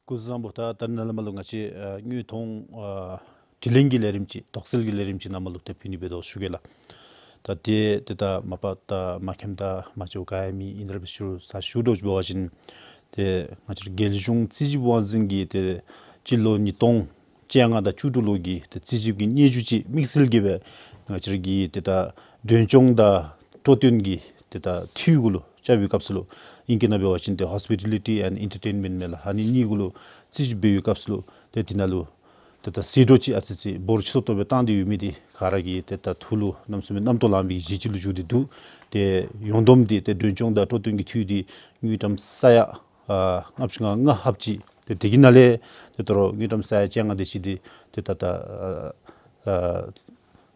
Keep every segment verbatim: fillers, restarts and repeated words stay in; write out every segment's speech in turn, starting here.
སྐུ་གཟུགས་བཟང་པོ། ད་ད་རེས་ནངས་པ་ལུ་ང་བཅས་ཨ་དངོས་མཐོང་ཨ་དྲི་ལན་གྱི་ལས་རིམ་ཅིག་དོགས་སེལ་གྱི་ལས་རིམ་ཅིག་ནང་མ་ལུ་ཏེ་ཕུལ་ནི་འབད་དོ་ཞུ་གེ་ལགས། ད་ཏེ་ཏེ་ད་མ་པ་ད་མ་མཁྱེནམ་ད་མ་འདྲཝ་ག་ཡང་མེད། ཨིན་ཏེ་ར་འབད་ཞུ་རུང་ད་ཞུ་དོ་ཅིག་འབད་བ་ཅིན་ཏེ་ང་བཅས་ར་རྒྱལ་གཞུང་རྩིས་ཞིབ་དབང་འཛིན་གྱིས་ཏེ་སྤྱི་ལོ་ཉིས་སྟོང་བཅོ་ལྔ་དང་བཅུ་དྲུག་ལོ་གི་ཏེ་རྩིས་ཞིབ་ཀྱི་སྙན་ཞུ་ཅིག་དམིགས་བསལ་གྱིས་སྦེ་ང་བཅས་ར་གི་ཏེ་ད་མགྲོན་སྐྱོང་དང་སྤྲོ་སྟོན་གྱི་ཏེ་ད་འཐུས་གུ་ལུ་རྐྱབ་པའི་སྐབས་སུ་ལུ་ཨིང་སྐད་ནང་འབད་བ་ཅིན་ཏེ་Hospitality and Entertainment མས་ལགས། ཨ་ནི་གཉིས་གུ་ལུ་རྩིས་ཞིབ་འབད་བའི་སྐབས་སུ་ལུ་ཏེ་དེ་ནང་ལུ་ཏེ་ད་ཟད་འགྲོ་ཅིག་ཨ་ཙི་ཙི་འབོར་ཆེ་ཏོག་ཏོ་སྦེ་བཏང་སྟེ་ཡོད་མི་འདི་ག་ར་གིས་ཏེ་ད་ཐུགས་ལུ་གནམ་མེད་ས་མེད་རྣམ་རྟོག་ལངས་པའི་གི་གཞི་ཅིག་ལུ་གྱུར་ཏེ་འདུག། ཏེ་ཡོངས་བསྡོམས་འདི་ཏེ་མགྲོན་སྐྱོང་དང་སྤྲོ་སྟོན་གྱི་འཐུས་འདི་དངུལ་ཀྲམ་ས་ཡ་ཨ་ལྔ་བཅུ་ང་ལྔ་ལྷགཔ་ཅིག། ཏེ་དེ་གི་ནང་ལས་ཏེ་ད་རུང་དངུལ་ཀྲམ་ས་ཡ་བཅོ་ལྔ་དེ་ཅིག་འདི་ཏེ་ད་ད་ཨ་ཨ་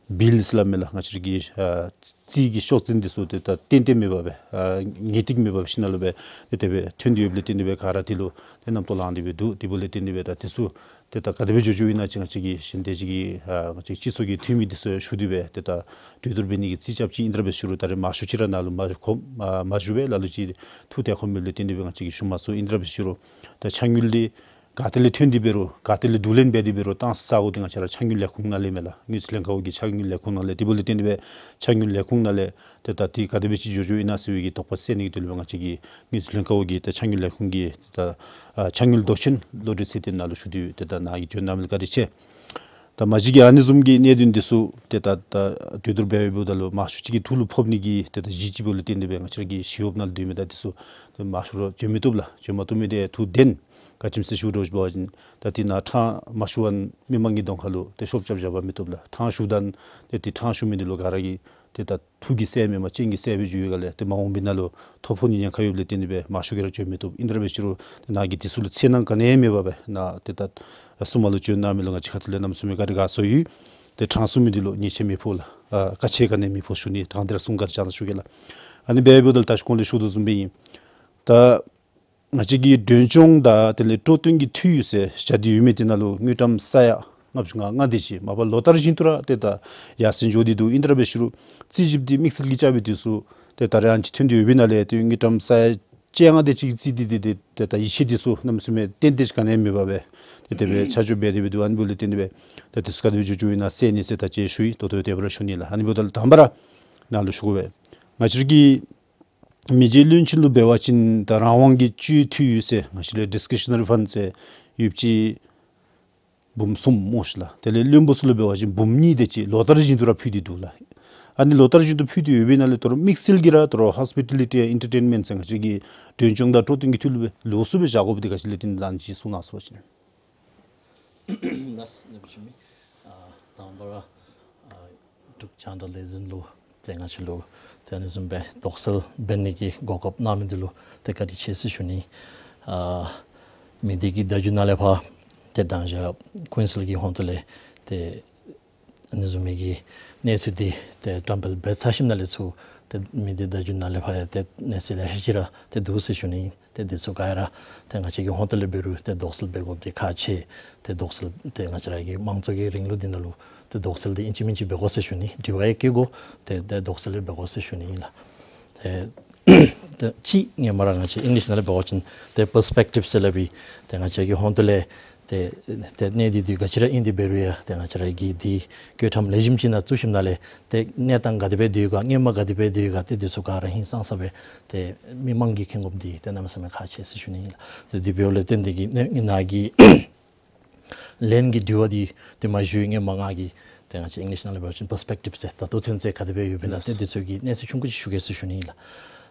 བིལ་ཟེར་སླབ་མས་ལགས། ང་བཅས་ར་གི་ཨ་རྩིས་ཀྱི་ཤོག་འཛིན་འདི་ཚུ་ཏེ་ད་ཏན་ཏན་མེད་པར་སྦེ་ཨ་ངེས་ཏིག་མེད་པར་སྦེ་ཞིནམ་ལས་སྦེ་ཏེ་དེ་སྦེ་ཐོན་ཏེ་ཡོདཔ་ལས་བརྟེན་ཏེ་སྦེ་ག་ར་དེ་ལུ་ཏེ་རྣམ་རྟོག་ལངས་ཏེ་སྦེ་འདུག། དེ་འབདཝ་ལས་བརྟེན་ཏེ་སྦེ་ད་དེ་ཚུ་ཏེ་ད་ག་དེ་སྦེ་འགྱོ་འགྱོཝ་ཨིན་ན་ཅིག་ང་བཅས་ཀྱི་གཞན་དེ་ཅིག་གི་ཨ་ང་བཅས་སྤྱི་ཚོགས་ཀྱི་འཐུས་མི་འདི་ཚུ་ཡང་ཞུ་སྟེ་སྦེ་ཏེ་ད་གྲོས་བསྡུར་འབད་ནི་གི་རྩིས་རྐྱབ་ཅི། ཨིན་ཏེ་ར་འབད་ཞུ་རུང་ད་རེས་མང་ཤོས་ཅིག་ར་ནཱ་ལུ་མ་ཞུ་ཁོམ་ཨ་མ་ཞུ་བས། ལ་ལུ་ཅིག་ཐུགས་ཏེ་ཁོམ་མེདཔ་ལས་བརྟེན་ཏེ་སྦེ་ང་བཅས་ཀྱིས་ཞུ་མ་ཚུགས། ཨིན་ཏེ་ར་འབད་ཞུ་རུང་ད་ཕྱག་དངུལ་འདི་ག་ཏེ་ལས་ཐོན་ཏེ་འབད་རུང་ག་ཏེ་ལས་བསྡུ་ལེན་འབད་དེ་འབད་རུང་གཏང་ས་གོ་འདི་ང་བཅས་ར་ཕྱག་དངུལ་ལས་ཁུངས་ནང་ལས་མས་ལགས། དངུལ་རྩིས་ལྷན་ཁག་འོག་གི་ཕྱག་དངུལ་ལས་ཁུངས་ནང་ལས། དེ་འབདཝ་ལས་བརྟེན་ཏེ་སྦེ་ཕྱག་དངུལ་ལས་ཁུངས་ནང་ལས་ཏེ་ད་འདི་ག་དེ་སྦེ་ཅིག་འགྱོ་འགྱོཝ་ཨིན་ན་ཟེར་བའི་གི་དོགས་པ་སེལ་ནི་གི་དོན་ལུ་སྦེ་ང་བཅས་ཀྱིས་དངུལ་རྩིས་ལྷན་ཁག་འོག་གི་ད་ཕྱག་དངུལ་བསྡུ་ལེན་བློ་གྲོས་ཚེ་བརྟན་ནཱ་ལུ་ཞུ་དོ་ཡོད། ཏེ་ད་ནཱ་གིས་བྱོན་གནང་མི་ལུ་བཀའ་དྲིན་ཆེ། ད་མ་གཞི་གི་ཨ་ནི་བཟུམ་གྱི་གནད་དོན་འདི་ཚུ་ཏེ་ད་ད་གྲོས་བསྡུར་འབད་འབདཝ་ད་ལུ་མང་ཤོས་ཅིག་གིས་ཐུགས་ལུ་ཕོག་ནི་གི་ཏེ་ད་གཞི་ཅིག་འབདཝ་ལས་བརྟེན་ཏེ་སྦེ་ང་བཅས་ར་གི་ཞི་གཡོགཔ་ནང་ལུ་སྡོད་མི་ད་འདི་ཚུ་ཏེ་མང་ཤོས་ར་བྱོན་མི་བཏུབ་ལགས། བྱོན་མ་བཏུབ་མི་འདི་ཐུགས་བདེན། ག་ཅི་སྨོ་ཟེར་ཞུ་དོ་ཅིག་འབད་བ་ཅིན་ད་འདི་ནང་ཕྲང་མ་ཞུ་བར་མི་མང་གི་གདོང་ཁ་ལུ་ཏེ་ཤོབ་རྐྱབ་བཞག་པ་མི་བཏུབ་ལགས། ཕྲང་ཞུཝ་ད་ཏེ་འདི་ཕྲང་ཞུ་མི་འདི་ལུ་ག་ར་གིས་ཏེ་ད་ཐུགས་ཀྱི་སྲས་མེན་པར་སྤྱན་གྱི་སྲས་སྦེ་འགྱུར་བའི་སྒང་ལས་ཏེ་མ་འོངས་པའི་ནང་ལུ་ཐོ་ཕོག་ནི་ཉེན་ཁ་ཡོདཔ་ལས་བརྟེན་ཏེ་སྦེ་མང་ཤོས་ཅིག་ར་བྱོན་མི་བཏུབ། ཨིན་ཏེ་ར་འབད་ཞུ་རུང་ཏེ་ནཱ་གིས་འདི་ཚུ་ལུ་འཚེར་སྣང་ག་ནི་ཡང་མེད་པར་སྦེ་ནཱ་ཏེ་ད་གསུང་མ་ལུ་བྱོན་གནང་མི་ལུ་ང་བཅས་ཁ་ཐུག་ལས་གནམ་མེད་ས་མེད་བཀའ་དྲིན་དགའ་ཚོར་ཡོད། ཏེ་ཕྲང་ཞུ་མི་འདི་ལུ་ཉེས་ཆད་མི་ཕོག་ལགས། ཨ་བཀག་ཆ་ག་ནི་ཡང་མི་ཕོག་ཞུ་ནི། དྲང་སྟེ་ར་གསུང་བཀའ་དྲིན་བསྐྱང་གནང་ཞུ་གེ་ལགས། ཨ་ནི་འབད་འབདཝ་ད་ད་ཅི་གོང་ལས་ཞུ་དོ་བཟུམ་སྦེ་ཨིན། ད་ང་བཅས་ཀྱི་མགྲོན་སྐྱོང་དང་དེ་ལས་སྤྲོ་སྟོན་གྱི་འཐུས་ཡོད་ཟེར་བཞག་སྟེ་ཡོད་མི་དེ་ནང་ལུ་དངུལ་ཀྲམ་ས་ཡ་ལྔ་བཅུ་ང་ལྔ་དེ་ཅིག་མ་པ་ལོ་ལྟར་བཞིན་དུ་ར་ཏེ་ད་ཡར་སེང་འགྱོ་སྟེ་འདུག། ཨིན་ཏེ་ར་འབད་ཞུ་རུང་རྩིས་ཞིབ་འདི་དམིགས་བསལ་གྱིས་རྐྱབ་པའི་དུས་སུ་ཏེ་ད་རེས་ཨ་ནི་ཅིག་ཐོན་ཏེ་ཡོད་པའི་ནང་ལས་ཏེ་དངུལ་ཀྲམ་ས་ཡ་བཅོ་ལྔ་དེ་ཅིག་རྩིས་ཏེ་ཏེ་ཏེ་ད་ཡིད་ཆེས་འདི་ཚུ་གནམ་མེད་ས་མེད་ཏན་ཏན་ཅིག་ག་ནི་ཡང་མེད་པར་སྦེ་ཏེ་དེ་སྦེ་ཆ་འཇོག་འབད་དེ་སྦེ་འདུག། ཨ་ནི་འབདཝ་ལས་བརྟེན་ཏེ་སྦེ་ད་དེ་ཚུ་ག་དེ་སྦེ་འགྱོ་འགྱོཝ་ཨིན་ན་གསན་ནི་ཟེར་ད་ཅི་ཞུ་ཡི། ད་ལྟོ་དེ་སྦེ་ར་ཞུ་ནི་ལགས། ཨ་ནི་འབདཝ་ད་དང་པ་ར་ནཱ་ལུ་ཞུ་དགོ་པས། ང་བཅས་ར་གི་མི་རྗེ་བློན་ཆེན་ལུ་འབད་བ་ཅིན་ད་རང་དབང་གི་སྤྱོད་འཐུས་ཡོད་ཟེར་ང་བཅས་ལས་discretionary fund ཟེར་ཡོདཔ་ཅིག་འབུམ་གསུམ་སྨོ་ཤིག་ལགས། དེ་ལས་བློན་པོ་ཚུ་ལུ་འབད་བ་ཅིན་འབུམ་གཉིས་དེ་ཅིག་ལོ་ལྟར་བཞིན་དུ་ར་ཕུལ་ཏེ་འདུག་ལགས། ཨ་ནི་ལོ་ལྟར་བཞིན་དུ་ཕུལ་ཏེ་ཡོད་པའི་ནང་ལས་ད་རུང་དམིགས་བསལ་གྱིས་ར་ད་རུང་Hospitality and Entertainment ཟེར་ང་བཅས་ཀྱི་མགྲོན་སྐྱོང་དང་སྤྲོ་སྟོན་གྱི་འཐུས་ལུ་ལོགས་སུ་སྦེ་བཞག་དགོཔ་འདི་ག་ཅི་ལས་བརྟེན་ད་ཨ་ནི་ཅིག་གསུང་གནང་ཟེར་ཞུ་ནི། ལགས་སོ། ཨ་དང་པ་ར་ཨ་འབྲུག་རྒྱང་བསྒྲགས་ལས་འཛིན་ལུ་ཏེ་ང་བཅས་ལུ་ཏེ་ཨ་ནི་བཟུམ་སྦེ་དོགས་སེལ་འབད་ནི་གི་གོ་སྐབས་གནང་མི་འདི་ལུ་ཏེ་བཀའ་དྲིན་ཆེ་ཟེར་ཞུ་ནི། ཨ་མི་སྡེ་གི་བརྡ་བརྒྱུད་ནང་ལས་ཕར་ཏེ་དང་ཞག་ཀུན་གསལ་གྱི་ཧོངས་ཏོ་ལས་ཏེ་ཨ་ནི་བཟུམ་མའི་གི་གནས་ཚུལ་འདི་ཏེ་བཀྲམ་སྤེལ་འབད་ཚར་ཞིནམ་ལས་ཚུར་ཏེ་མི་སྡེ་བརྡ་བརྒྱུད་ནང་ལས་ཕར་ཡང་ཏེ་གནས་ཚུལ་ལེ་ཤ་ཅིག་ར་ཏེ་འདུག་ཟེར་ཞུ་ནི། ཏེ་འདི་ཚུ་ག་ར་ཏེ་ང་བཅས་ཀྱི་ཧོངས་ཏོ་ལས་འབད་རུང་ཏེ་དོགས་སེལ་འབད་དགོཔ་འདི་ཁག་ཆེ། ཏེ་དོགས་སེལ་ཏེ་ང་བཅས་ར་གི་དམངས་གཙོ་གི་རིང་ལུགས་འདི་ནང་ལུ་ཏེ་དོགས་སེལ་འདི་ཨིན་ཅི་མིན་ཅི་འབད་དགོ་ཟེར་ཞུ་ནི། དྲི་བ་ཡང་བཀོད་དགོ། ཏེ་ཏེ་དོགས་སེལ་ཡང་འབད་དགོ་ཟེར་ཞུ་ནི་ཨིན་ལགས། ཏེ་ཏེ་གཅིག་སྔོན་མ་ར་ང་བཅས་ཨིང་ལིཤ་ནང་ལས་འབད་བ་ཅིན་ཏེ་པར་སི་པེག་ཊིབ་ཟེར་སླབ་ཨིན། ཏེ་ང་བཅས་ཀྱི་ཧོངས་ཏོ་ལས་ཏེ་ཏེ་གནས་འདི་འདི་ག་ཅི་ར་ཨིན་ཏེ་འབད་རུང་ཡང་ཏེ་ང་བཅས་ར་གི་འདི་བཀོད་ཁྲམ་ལེགས་ཤོམ་ཅིག་ནང་བཙུགས་ཞིནམ་ལས་ཏེ་གནས་སྟངས་ག་དེ་སྦེ་འདུག་ག་སྔོན་མ་ག་དེ་སྦེ་འདུག་ག་ཏེ་འདི་ཚུ་ག་ར་ཧིང་སངས་ས་སྦེ་ཏེ་མི་མང་གིས་མཁྱེན་དགོཔ་འདི་ཏེ་གནམ་མེད་ས་མེད་ཁག་ཆེ་ཟེར་ཞུ་ནི་ཨིན་ལགས། ཏེ་འདི་འབདཝ་ལས་བརྟེན་ཏེ་གིས་ནཱ་གི་ལན་གྱི་དྲི་བ་འདི་ཏེ་མ་ཞུ་བའི་སྔོན་མ་ང་གིས་ཏེ་ང་བཅས་ཨིང་ལིཤ་ནང་ལས་འབད་བ་ཅིན་པར་སི་པེག་ཊིབ་ཟེར་ད་ལྟོ་ཚུན་ཚོད་ག་དེ་སྦེ་ཡོདཔ་ཨིན་ན་ཏེ་འདི་ཚུ་གི་གནས་ཚུལ་ཆུང་ཀུ་ཅིག་ཞུ་གེ་ཟེར་ཞུ་ནི་ཨིན་ལགས།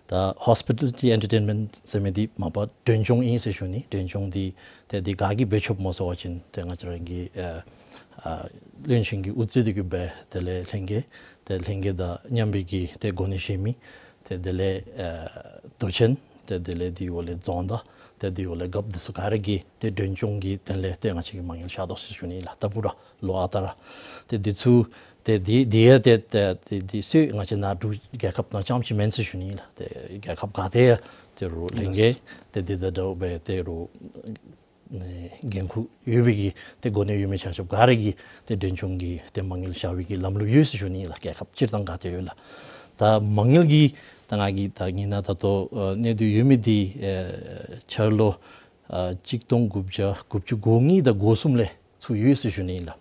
ད་ཧོསི་པི་ཊ་ལི་ཊི་ཨེན་ཊར་ཊེན་མེནཊ་ཟེར་མི་འདི་མ་པ་མགྲོན་སྐྱོང་ཨིན་ཟེར་ཞུ་ནི། མགྲོན་སྐྱོང་འདི་ཏེ་འདི་ག་གིས་འབད་ཆོགཔ་སྨོ་ཟེར་བ་ཅིན་ཏེ་ང་བཅས་ར་གི་ཨ་ཨ་བློན་ཆེན་གྱིས་དབུ་གཙོས་ཏེ་གིས་འབད་དེ་ལས་ལྷན་རྒྱས་ཏེ་ལྷན་རྒྱས་དང་མཉམ་པའི་གི་ཏེ་གོ་གནས་བཞེས་མི་ཏེ་དེ་ལས་ཨ་མདོ་ཆེན་ཏེ་དེ་ལས་དེ་འོག་ལས་རྫོང་བདག་ཏེ་དེ་འོག་ལས་རྒཔོ་འདི་ཚུ་ག་ར་གིས་ཏེ་མགྲོན་སྐྱོང་གི་དོན་ལས་ཏེ་ང་བཅས་ཀྱིས་མ་དངུལ་བཞག་དོ་ཟེར་ཞུ་ནི་ཨིན་ལགས། ད་ཕུ་ར་ལོ་ཨ་རྟག་ར། ཏེ་འདི་ཚུ་ཏེ་འདི་འདི་ཡང་ཏེ་ཏེ་ཏེ་འདི་ཚུ་ང་བཅས་ནཱ་འབྲུག་རྒྱལ་ཁབ་ནང་རྐྱངམ་ཅིག་མེན་ཟེར་ཞུ་ནི་ཨིན་ལགས། ཏེ་རྒྱལ་ཁབ་ག་ཏེ་ཡང་ཏེ་རུང་ལྷན་རྒྱས་ཏེ་འདི་དང་འདྲཝ་སྦེ་ཏེ་རུང་ཨེ་འགན་ཁུར་ཡོད་པའི་གི་ཏེ་གོ་གནས་ཡོད་མི་ཆ་ཁྱབ་ག་ར་གིས་ཏེ་མགྲོན་སྐྱོང་གི་ཏེ་མ་དངུལ་བཞག་པའི་གི་ལམ་ལུགས་ཡོད་ཟེར་ཞུ་ནི་ཨིན་ལགས། རྒྱལ་ཁབ་སྤྱིར་བཏང་ག་ཏེ་ཡོད་ལགས། ད་མ་དངུལ་གྱི་ད་ང་གིས་ད་ངེ་ནཱ་ད་ལྟོ་ཨེ་གནས་སྡོད་ཡོད་མི་འདི་ཨེ་འཆར་ལོ་ ཨ་གཅིག་སྟོང་དགུ་བརྒྱ་དགུ་བཅུ་གོ་གཉིས་དང་གོ་གསུམ་ལས་ཚུར་ཡོད་ཟེར་ཞུ་ནི་ཨིན་ལགས།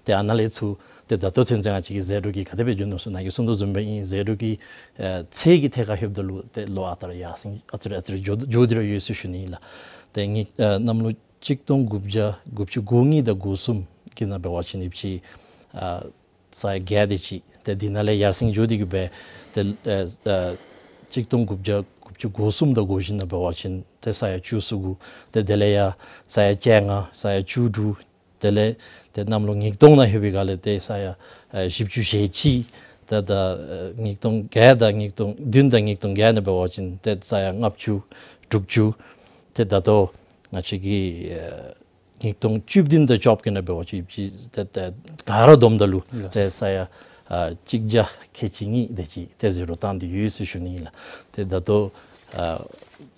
ཏེ་ཨ་ནཱ་ལས་ཚུར་ཏེ་ད་ལྟོ་ཚུན་ཚོད་ང་བཅས་ཀྱི་ཟད་འགྲོ་གི་ག་དེ་སྦེ་འགྱོ་ནུག་ཟེར་ནཱ་གིས་གསུང་དོ་བཟུམ་སྦེ་ཨིན། ཟད་འགྲོ་གི་ཨ་ཚད་ཀྱི་ཐད་ཁར་ལྷོདཔ་ད་ལུ་ཏེ་ལོ་ཨ་རྟག་ར་ཡར་སེང་ཨ་ཙི་རེ་ཨ་ཙི་རེ་འགྱོ་འགྱོ་སྟེ་ར་ཡོད་ཟེར་ཞུ་ནི་ཨིན་ལགས། ཏེ་ངེ་ཨ་གནམ་ལོ་གཅིག་སྟོང་དགུ་བརྒྱ་དགུ་བཅུ་གོ་གཉིས་དང་གོ་གསུམ་གྱི་ནང་འབད་བ་ཅིན་ཨ་ས་ཡ་བརྒྱད་དེ་ཅིག་ཏེ་འདི་ནང་ལས་ཡར་སེང་འགྱོ་སྟེ་གི་སྦེ་ཏེ་ཨ་ཨ་གཅིག་སྟོང་དགུ་བརྒྱ་དགུ་བཅུ་གོ་གསུམ་དང་གོ་བཞི་ནང་འབད་བ་ཅིན་ཏེ་ས་ཡ་བཅུ་གསུམ་གུ་ཏེ་དེ་ལས་ཡར་ས་ཡ་བཅོ་ལྔ་ས་ཡ་བཅུ་དྲུག་དེ་ལས་ཏེ་གནམ་ལོ་ཉིས་སྟོང་ནང་ལྷོད་པའི་སྒང་ལས་ཏེ་ས་ཡ་ཨ་བཞི་བཅུ་ཞེ་གཅིག་ཏེ་ད་ཨ་ཉིས་སྟོང་བརྒྱད་དང་ཉིས་སྟོང་བདུན་དང་ཉིས་སྟོང་བརྒྱད་ནང་འབད་བ་ཅིན་ཏེ་ས་ཡ་ལྔ་བཅུ་དྲུག་ཅུ་ཏེ་ད་ལྟོ་ང་བཅས་ཀྱི་ཨ་ཉིས་སྟོང་བཅུ་བདུན་དང་བཅོ་བརྒྱད་ནང་འབད་བ་ཅིན་ཅིག་ཏེ་ཏེ་ག་ར་བསྡོམས་ད་ལུ་ལགས། ཏེ་ས་ཡ་ཨ་གཅིག་བརྒྱ་ཁལ་གཅིག་གཉིས་དེ་ཅིག་ཏེ་ཟད་འགྲོ་བཏང་སྟེ་ཡོད་ཟེར་ཞུ་ནི་ཨིན་ལགས། ཏེ་ད་ལྟོ་ཨ་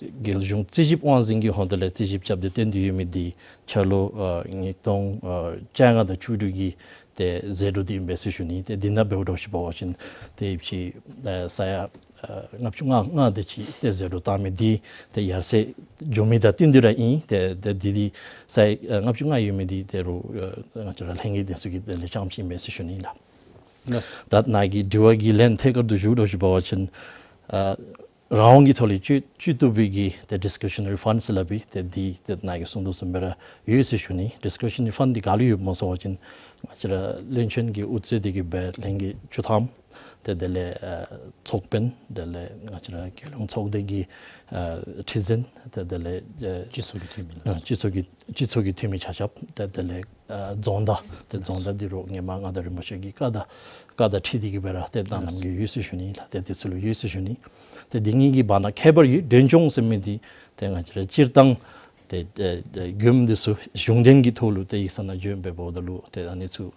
རྒྱལ་གཞུང་རྩིས་ཞིབ་དབང་འཛིན་གྱི་ཧོངས་ཏོ་ལས་རྩིས་ཞིབ་རྐྱབ་སྟེ་བཏོན་ཏེ་ཡོད་མི་འདི་ཆ་ལོ་ཨ་ཉིས་སྟོང་ཨ་བཅོ་ལྔ་དང་བཅུ་དྲུག་གི་ཏེ་ཟད་འགྲོ་འདི་ཨིན་པས་ཟེར་ཞུ་ནི། ཏེ་འདི་ནང་འབདཝ་ད་ཅིག་འབད་བ་ཅིན་ཏེ་ཅིག་ཨ་ས་ཡ་ཨ་ལྔ་བཅུ་ང་ལྔ་དེ་ཅིག་ཏེ་ཟད་འགྲོ་བཏང་མི་འདི་ཏེ་ཡར་སེང་འགྱོ་མི་དང་བསྟུན་ཏེ་ར་ཨིན། ཏེ་ཏེ་འདི་འདི་ས་ཡ་ཨ་ལྔ་བཅུ་ང་ཡོད་མི་འདི་ད་རུང་ཨ་ང་བཅས་ར་ལྷན་རྒྱས་འདི་ཚུ་གི་དོན་ལས་རྐྱངམ་ཅིག་ཨིན་པས་ཟེར་ཞུ་ནི་ལགས། ལགས། ད་ནཱ་གི་དྲི་བ་གི་ལན་ཐད་ཀར་དུ་ཞུཝ་ད་ཅིག་འབད་བ་ཅིན་ཨ་རང་དབང་གི་ཐོག་ལས་སྤྱོད་སྤྱོད་བཏུབ་པའི་གི་ཏེ་discretionary fund ཟེར་སླབ་ཨིན། ཏེ་འདི་ཏེ་ནཱ་གིས་གསུང་དོ་བཟུམ་སྦེ་ར་ཡོད་ཟེར་ཞུ་ནི། discretionary fund འདི་ག་ལུ་ཡོདཔ་སྨོ་ཟེར་བ་ཅིན་ང་བཅས་ར་བློན་ཆེན་གྱིས་དབུ་གཙོས་ཏེ་གི་སྦེ་ལྷན་རྒྱས་བཅུ་ཐམ་ཏེ་དེ་ལས་ཨ་ཚོགས་དཔོན་དེ་ལས་ང་བཅས་ར་རྒྱལ་ཡོངས་ཚོགས་སྡེ་གི་ཨ་ཁྲི་འཛིན་ཏེ་དེ་ལས་ཨ་སྤྱི་ཚོགས་ཀྱི་འཐུས་མི་ལགས། ཨ་སྤྱི་ཚོགས་ཀྱི་སྤྱི་ཚོགས་ཀྱི་འཐུས་མི་ཆ་ཁྱབ་ཏེ་དེ་ལས་ཨ་རྫོང་བདག་ཏེ་རྫོང་བདག་འདི་རུང་ཧེ་མ་མངའ་བདག་རིན་པོ་ཆེ་གི་བཀའ་དང་བཀའ་དང་འཁྲིལ་ཏེ་གི་སྦེ་ར་ཏེ་བཏང་གནང་གི་ཡོད་ཟེར་ཞུ་ནི་ལགས། ཏེ་འདི་ཚུ་ལུ་ཡོད་ཟེར་ཞུ་ནི། ཏེ་འདི་གཉིས་ཀྱི་བར་ན་ཁྱད་པར་ཡོད། མགྲོན་སྐྱོང་ཟེར་མི་འདི་ཏེ་ང་བཅས་ར་སྤྱིར་བཏང་ཏེ་ཏེ་ཏེ་མགྱོནམ་འདི་ཚུ་གཞུང་དོན་གྱི་ཐོག་ལུ་ཏེ་ཡིག་ཚང་ནང་བྱོན་སྦེ་འབདཝ་ད་ལུ་ཏེ་ཨ་ནི་ཚུ་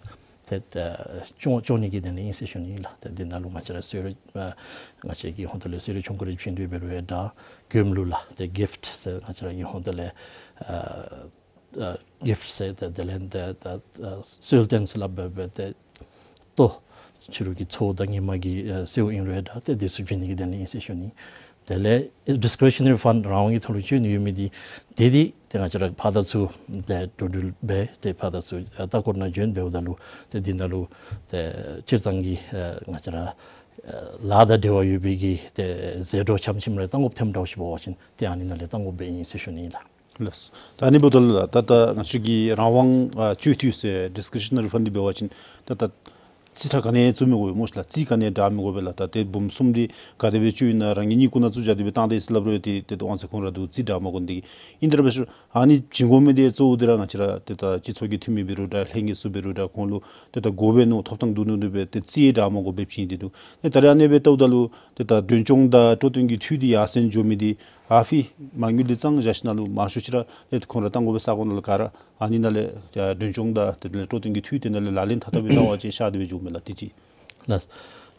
ཏེ་ཏེ་སྐྱོང་སྐྱོང་ནི་གི་དོན་ལས་ཨིན་ཟེར་ཞུ་ནི་ལགས། ཏེ་འདི་ནང་ལུ་ང་བཅས་ར་གསོལ་རས་ཨ་ང་བཅས་ཀྱི་ཧོངས་ཏོ་ལས་གསོལ་རས་ཆུང་ཀུ་རེ་བྱིན་དོ་འབད་རུང་ཡང་འདྲ། མགྱོནམ་ལུ་ལགས་ཏེ་gift ཟེར་ང་བཅས་ར་གི་ཧོངས་ཏོ་ལས་ཨ་ཨ་gift ཟེར་ཏེ་དེ་ལས་ཏེ་ཏེ་ཨ་གསོལ་སྟོན་ཟེར་སླབ་སྦེ་སྦེ་ཏེ་ལྟོ་ཕྱི་རུ་གི་ཚོགས་དང་ཧེ་མ་གི་ཨ་གསོལཝ་ཨིན་རུང་ཡང་འདྲ། ཏེ་འདི་ཚུ་བྱིན་ནི་གི་དོན་ལས་ཨིན་ཟེར་ཞུ་ནི། དེ་ལས་discretionary fund རང་དབང་གི་ཐོག་ལུ་སྤྱོད་ནི་ཡོད་མི་འདི་འདི་འདི་ཏེ་ང་བཅས་ར་ཕར་དང་ཚུར་ཏེ་འགྲོ་འགྲུལ་འབད་དེ་ཕར་དང་ཚུར་ཨ་ལྟ་སྐོར་ནང་བྱོན་འབདཝ་ད་ལུ་ཏེ་འདི་ནང་ལུ་ཏེ་སྤྱིར་བཏང་གི་ཨ་ང་བཅས་ར་ཨ་ལཱ་དང་འབྲེལ་བ་ཡོད་པའི་གི་ཏེ་ཟད་འགྲོ་ཆམ་ཆིམ་རེ་བཏང་དགོཔ་ཐོནམ་འདྲཝ་ཅིག་འབད་བ་ཅིན་ཏེ་ཨ་ནི་ནང་ལས་བཏང་དགོཔ་སྦེ་ཨིན་ཟེར་ཞུ་ནི་ལགས། ལགས། ད་ཨ་ནི་འབདཝ་ད་ལུ་ད་ད་ང་བཅས་ཀྱི་རང་དབང་ཨ་སྤྱོད་འཐུས་ཟེར་discretionary fund འདི་འབད་བ་ཅིན་ད་ད་རྩིས་ཁྲ་ག་ནི་བཙུགས་མི་དགོ་པས་སྨོ་ཤིག་ལགས། རྩིས་ག་ནི་དྲག་མི་དགོ་པས་ལགས། ད་ཏེ་འབུམ་གསུམ་འདི་ག་དེ་སྦེ་སྤྱོད་ཡི་ན་རང་གི་གཉིད་ཁུག་ན་ཚུར་བཞག་སྟེ་སྦེ་བཏང་ད་ཡི་ཟེར་སླབ་རུང་ཏེ་ཏེ་དབང་ཚད་ཁོང་ར་འདུག། རྩིས་དྲག་མ་དགོ་ནི་དེ་གིས་ཨིན། དེ་ར་འབད་ཞུ་ཨ་ནི་བྱིན་དགོ་མི་འདི་གཙོ་བོ་འདི་ར་ང་བཅས་ར་ཏེ་ད་སྤྱི་ཚོགས་ཀྱི་འཐུས་མི་འབད་རུང་འདྲ་ལྷན་རྒྱས་ཚུ་འབད་རུང་འདྲ་ཁོང་ལུ་ཏེ་ད་དགོ་པས་མནོ་ཐོབ་ཐང་འདུག་མནོ་སྟེ་སྦེ་ཏེ་རྩིས་དྲག་མ་དགོ་པར་བྱིན་ཏེ་འདུག། ཏེ་ད་རེས་ཨ་ནི་སྦེ་བལྟཝ་ད་ལུ་ཏེ་ད་མགྲོན་སྐྱོང་དང་སྤྲོ་སྟོན་གྱི་འཐུས་འདི་ཡར་སེང་འགྱོ་མི་འདི་ཨ་ཕི་མ་དངུལ་འདི་གཙང་བཞག་ཞིནམ་ལས་མང་ཤོས་ཅིག་ར་ཏེ་ཁོང་ར་བཏང་དགོ་པའི་ས་གོ་ནང་ལུ་ག་ར་ཨ་ནི་ནང་ལས་ཏེ་མགྲོན་སྐྱོང་དང་དེ་ལས་སྤྲོ་སྟོན་གྱི་འཐུས་དེ་ནང་ལས་ལག་ལེན་འཐབ་འཐབ་པའི་ལྟ་བ་ཅིག་ཤར་ཏེ་སྦེ་འགྱོཝ་མས་ལགས། དེ་ཅིག། ལགས།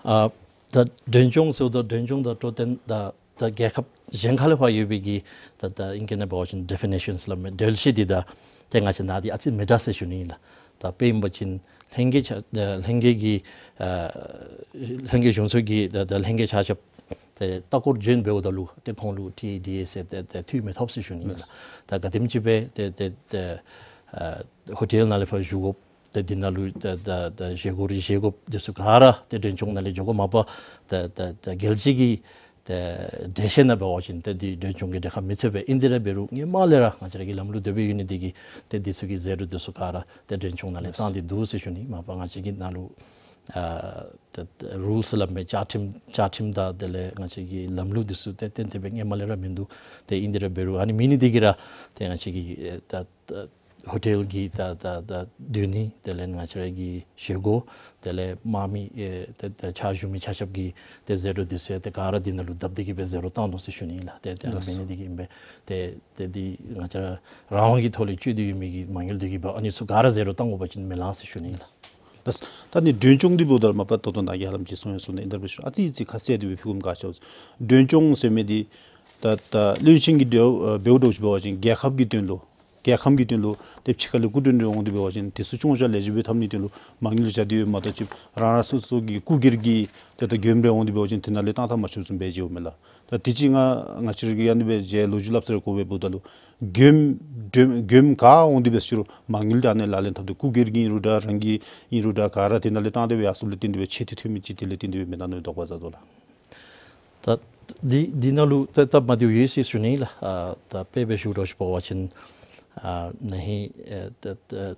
ཨ་ད་མགྲོན་སྐྱོང་ཟེརཝ་ད་མགྲོན་སྐྱོང་དང་སྤྲོ་སྟོན་དང་ད་རྒྱལ་ཁབ་གཞན་ཁ་ལས་ཕར་ཡོད་པའི་གི་ད་ད་ཨིང་སྐད་ནང་འབད་བ་ཅིན་ཌེ་ཕི་ནེ་ཤཱནསི་སླབ་མི་འགྲེལ་བཤད་འདི་དང་ཏེ་ང་བཅས་ནཱ་འདི་ཨ་ཙི་མི་འདྲ་ཟེར་ཞུ་ནི་ལགས། ད་དཔེ་ཨིན་པ་ཅིན་ལྷན་རྒྱས་ཆ་ལྷན་རྒྱས་ཀྱི་ཨ་ལྷན་རྒྱས་གཞུང་ཚོགས་ཀྱི་ད་ད་ལྷན་རྒྱས་ཆ་ཁྱབ་ཏེ་ལྟ་སྐོར་བྱོན་འབདཝ་ད་ལུ་ཏེ་ཁོང་ལུ་ཊི་ཨེ་ཌི་ཨེ་ཟེར་ཏེ་ཏེ་འཐུས་མི་ཐོབ་ཟེར་ཞུ་ནི་ལགས། ད་ག་དེམ་ཅིག་སྦེ་ཏེ་ཏེ་ཏེ་ཨ་ཧོ་ཊེལ་ནང་ལས་ཕར་བཞུགས་དགོཔ་ཏེ་འདི་ནང་ལུ་ད་ད་ད་བཞེས་སྒོ་རེ་བཞེས་དགོཔ་འདི་ཚུ་ག་ར་ཏེ་མགྲོན་སྐྱོང་ནང་ལས་འགྱོ་དགོ། མ་པ་ད་ད་ད་རྒྱལ་སྤྱི་གི་ཏེ་འགྲེལ་བཤད་ནང་འབད་བ་ཅིན་ཏེ་འདི་མགྲོན་སྐྱོང་གི་གྲལ་ཁར་མི་ཚུད་པས། ཨིན་དེ་ར་འབད་རུང་ཧེ་མ་ལས་ར་ང་བཅས་ར་གི་ལམ་ལུགས་དེ་སྦེ་ཡོད་ནི་དེ་གིས་ཏེ་འདི་ཚུ་གི་ཟད་འགྲོ་འདི་ཚུ་ག་ར་ཏེ་མགྲོན་སྐྱོང་ནང་ལས་བཏང་སྟེ་འདུག་ཟེར་ཞུ་ནི། མ་པ་ང་བཅས་ཀྱི་ནང་ལུ་ཨ་ཏེ་ཏེ་རུལསི་སླབ་མི་བཅའ་ཁྲིམས་བཅའ་ཁྲིམས་དང་དེ་ལས་ང་བཅས་ཀྱི་ལམ་ལུགས་འདི་ཚུ་ཏེ་ཏན་ཏན་སྦེ་ཧེ་མ་ལས་ར་མིན་འདུག། ཏེ་ཨིན་དེ་ར་འབད་རུང་ཨ་ནི་མེད་ནི་དེ་གིས་ར་ཏེ་ང་བཅས་ཀྱི་ཨེ་ད་ད་ཧོ་ཊེལ་གྱི་ད་ད་ད་སྡོད་ནི་དེ་ལས་ང་བཅས་ར་གི་བཞེས་སྒོ་དེ་ལས་དམག་མི་ཨེ་ཏེ་ཏེ་ཕྱག་ཞུ་མི་ཆ་ཁྱབ་ཀྱི་ཏེ་ཟད་འགྲོ་འདི་ཚུ་ཡང་ཏེ་ག་ར་འདི་ནང་ལུ་བརྡབ་སྟེ་གི་སྦེ་ཟད་འགྲོ་བཏང་དོ་ཟེར་ཞུ་ནི་ལགས། ཏེ་ཏེ་ཨ་ནི་མེད་ནི་དེ་གིས་ཨིན་པས། ཏེ་ཏེ་འདི་ང་བཅས་ར་རང་དབང་གི་ཐོག་ལས་སྤྱོད་དེ་ཡོད་མི་གི་མ་དངུལ་འདི་གིས་འབད་ཨ་ནི་ཚུ་ག་ར་ཟད་འགྲོ་བཏང་དགོ་པ་ཅིན་མི་ལང་ཟེར་ཞུ་ནི་ལགས། ད་ད་ནི་མགྲོན་སྐྱོང་འདི་འབདཝ་ད་མ་པ་ད་ལྟོ་ནཱ་གིས་ཧ་ལམ་ཅིག་གསུངས་ཡང་གསུངས་ནི་ཨིན། དེ་འབད་ཞུ་ཨ་ཙི་ཙི་ཁ་གསལ་ཏེ་སྦེ་ཕུལ་དགོཔ་ག་ཅི་སྨོ། མགྲོན་སྐྱོང་ཟེར་མི་འདི་ད་ད་བློན་ཆེན་གྱི་འབདཝ་འབདཝ་འདྲཝ་ཅིག་འབད་བ་ཅིན་རྒྱལ་ཁབ་ཀྱི་དོན་ལུ་ རྒྱལ་ཁམས་ཀྱི་དོན་ལུ་ཏེ་ཕྱི་ཁ་ལས་སྐུ་མགྲོན་རེ་འོང་སྟེ་འབད་བ་ཅིན་དེ་ཚུ་སྐྱོང་བཞག་ལེགས་ཤོམ་སྦེ་འཐབ་ནིའི་དོན་ལུ་མ་དངུལ་བཞག་སྟེ་ཡོདཔ་མ་གཏོགས་ཅིག་རང་རང་སོ་སོ་གི་སྐུ་སྒེར་གྱི་ཏེ་ད་མགྱོནམ་རེ་འོང་སྟེ་འབད་བ་ཅིན་དེ་ནང་ལས་བཏང་ཐབས་མ་ཆོགཔ་བཟུམ་སྦེ་མཇལཝ་མས་ལགས། ད་དེ་ཅིག་ང་ང་བཅས་ར་གིས་ཨ་ནི་སྦེ་མཇལ་ལོ་རྒྱུས་སླབ་ས་ར་གོཝ་སྦེ་འབདཝ་ད་ལུ་མགྱོནམ་མགྱོནམ་མགྱོནམ་ག་འོང་སྟེ་འབད་ཟེར་རུང་མ་དངུལ་འདི་ཨ་ནི་ལག་ལེན་འཐབ་སྟེ་སྐུ་སྒེར་གྱི་ཨིན་རུང་འདྲ་རང་གི་ཨིན་རུང་འདྲ་ག་ར་དེ་ནང་ལས་བཏང་སྟེ་སྦེ་ཡར་སོངམ་ལས་བརྟེན་ཏེ་སྦེ་ཆད་ཐོན་ཐོན་མི་ཅིག་དེ་ལས་བརྟེན་ཏེ་སྦེ་མེན་ན་མནོ་དོགས་པ་ཟ་དོ་ལགས། ད་འདི་འདི་ནང་ལུ་ད་སྟབས་མ་བདེཝ་ཡོད་ཟེར་ཞུ་ནི་ལགས། ཨ་ད་དཔེ་སྦེ་ཞུ་དོ་ཞུ་བ་ཅིན་ཨ་ན་ཧིང་ཨེ་ད་ད་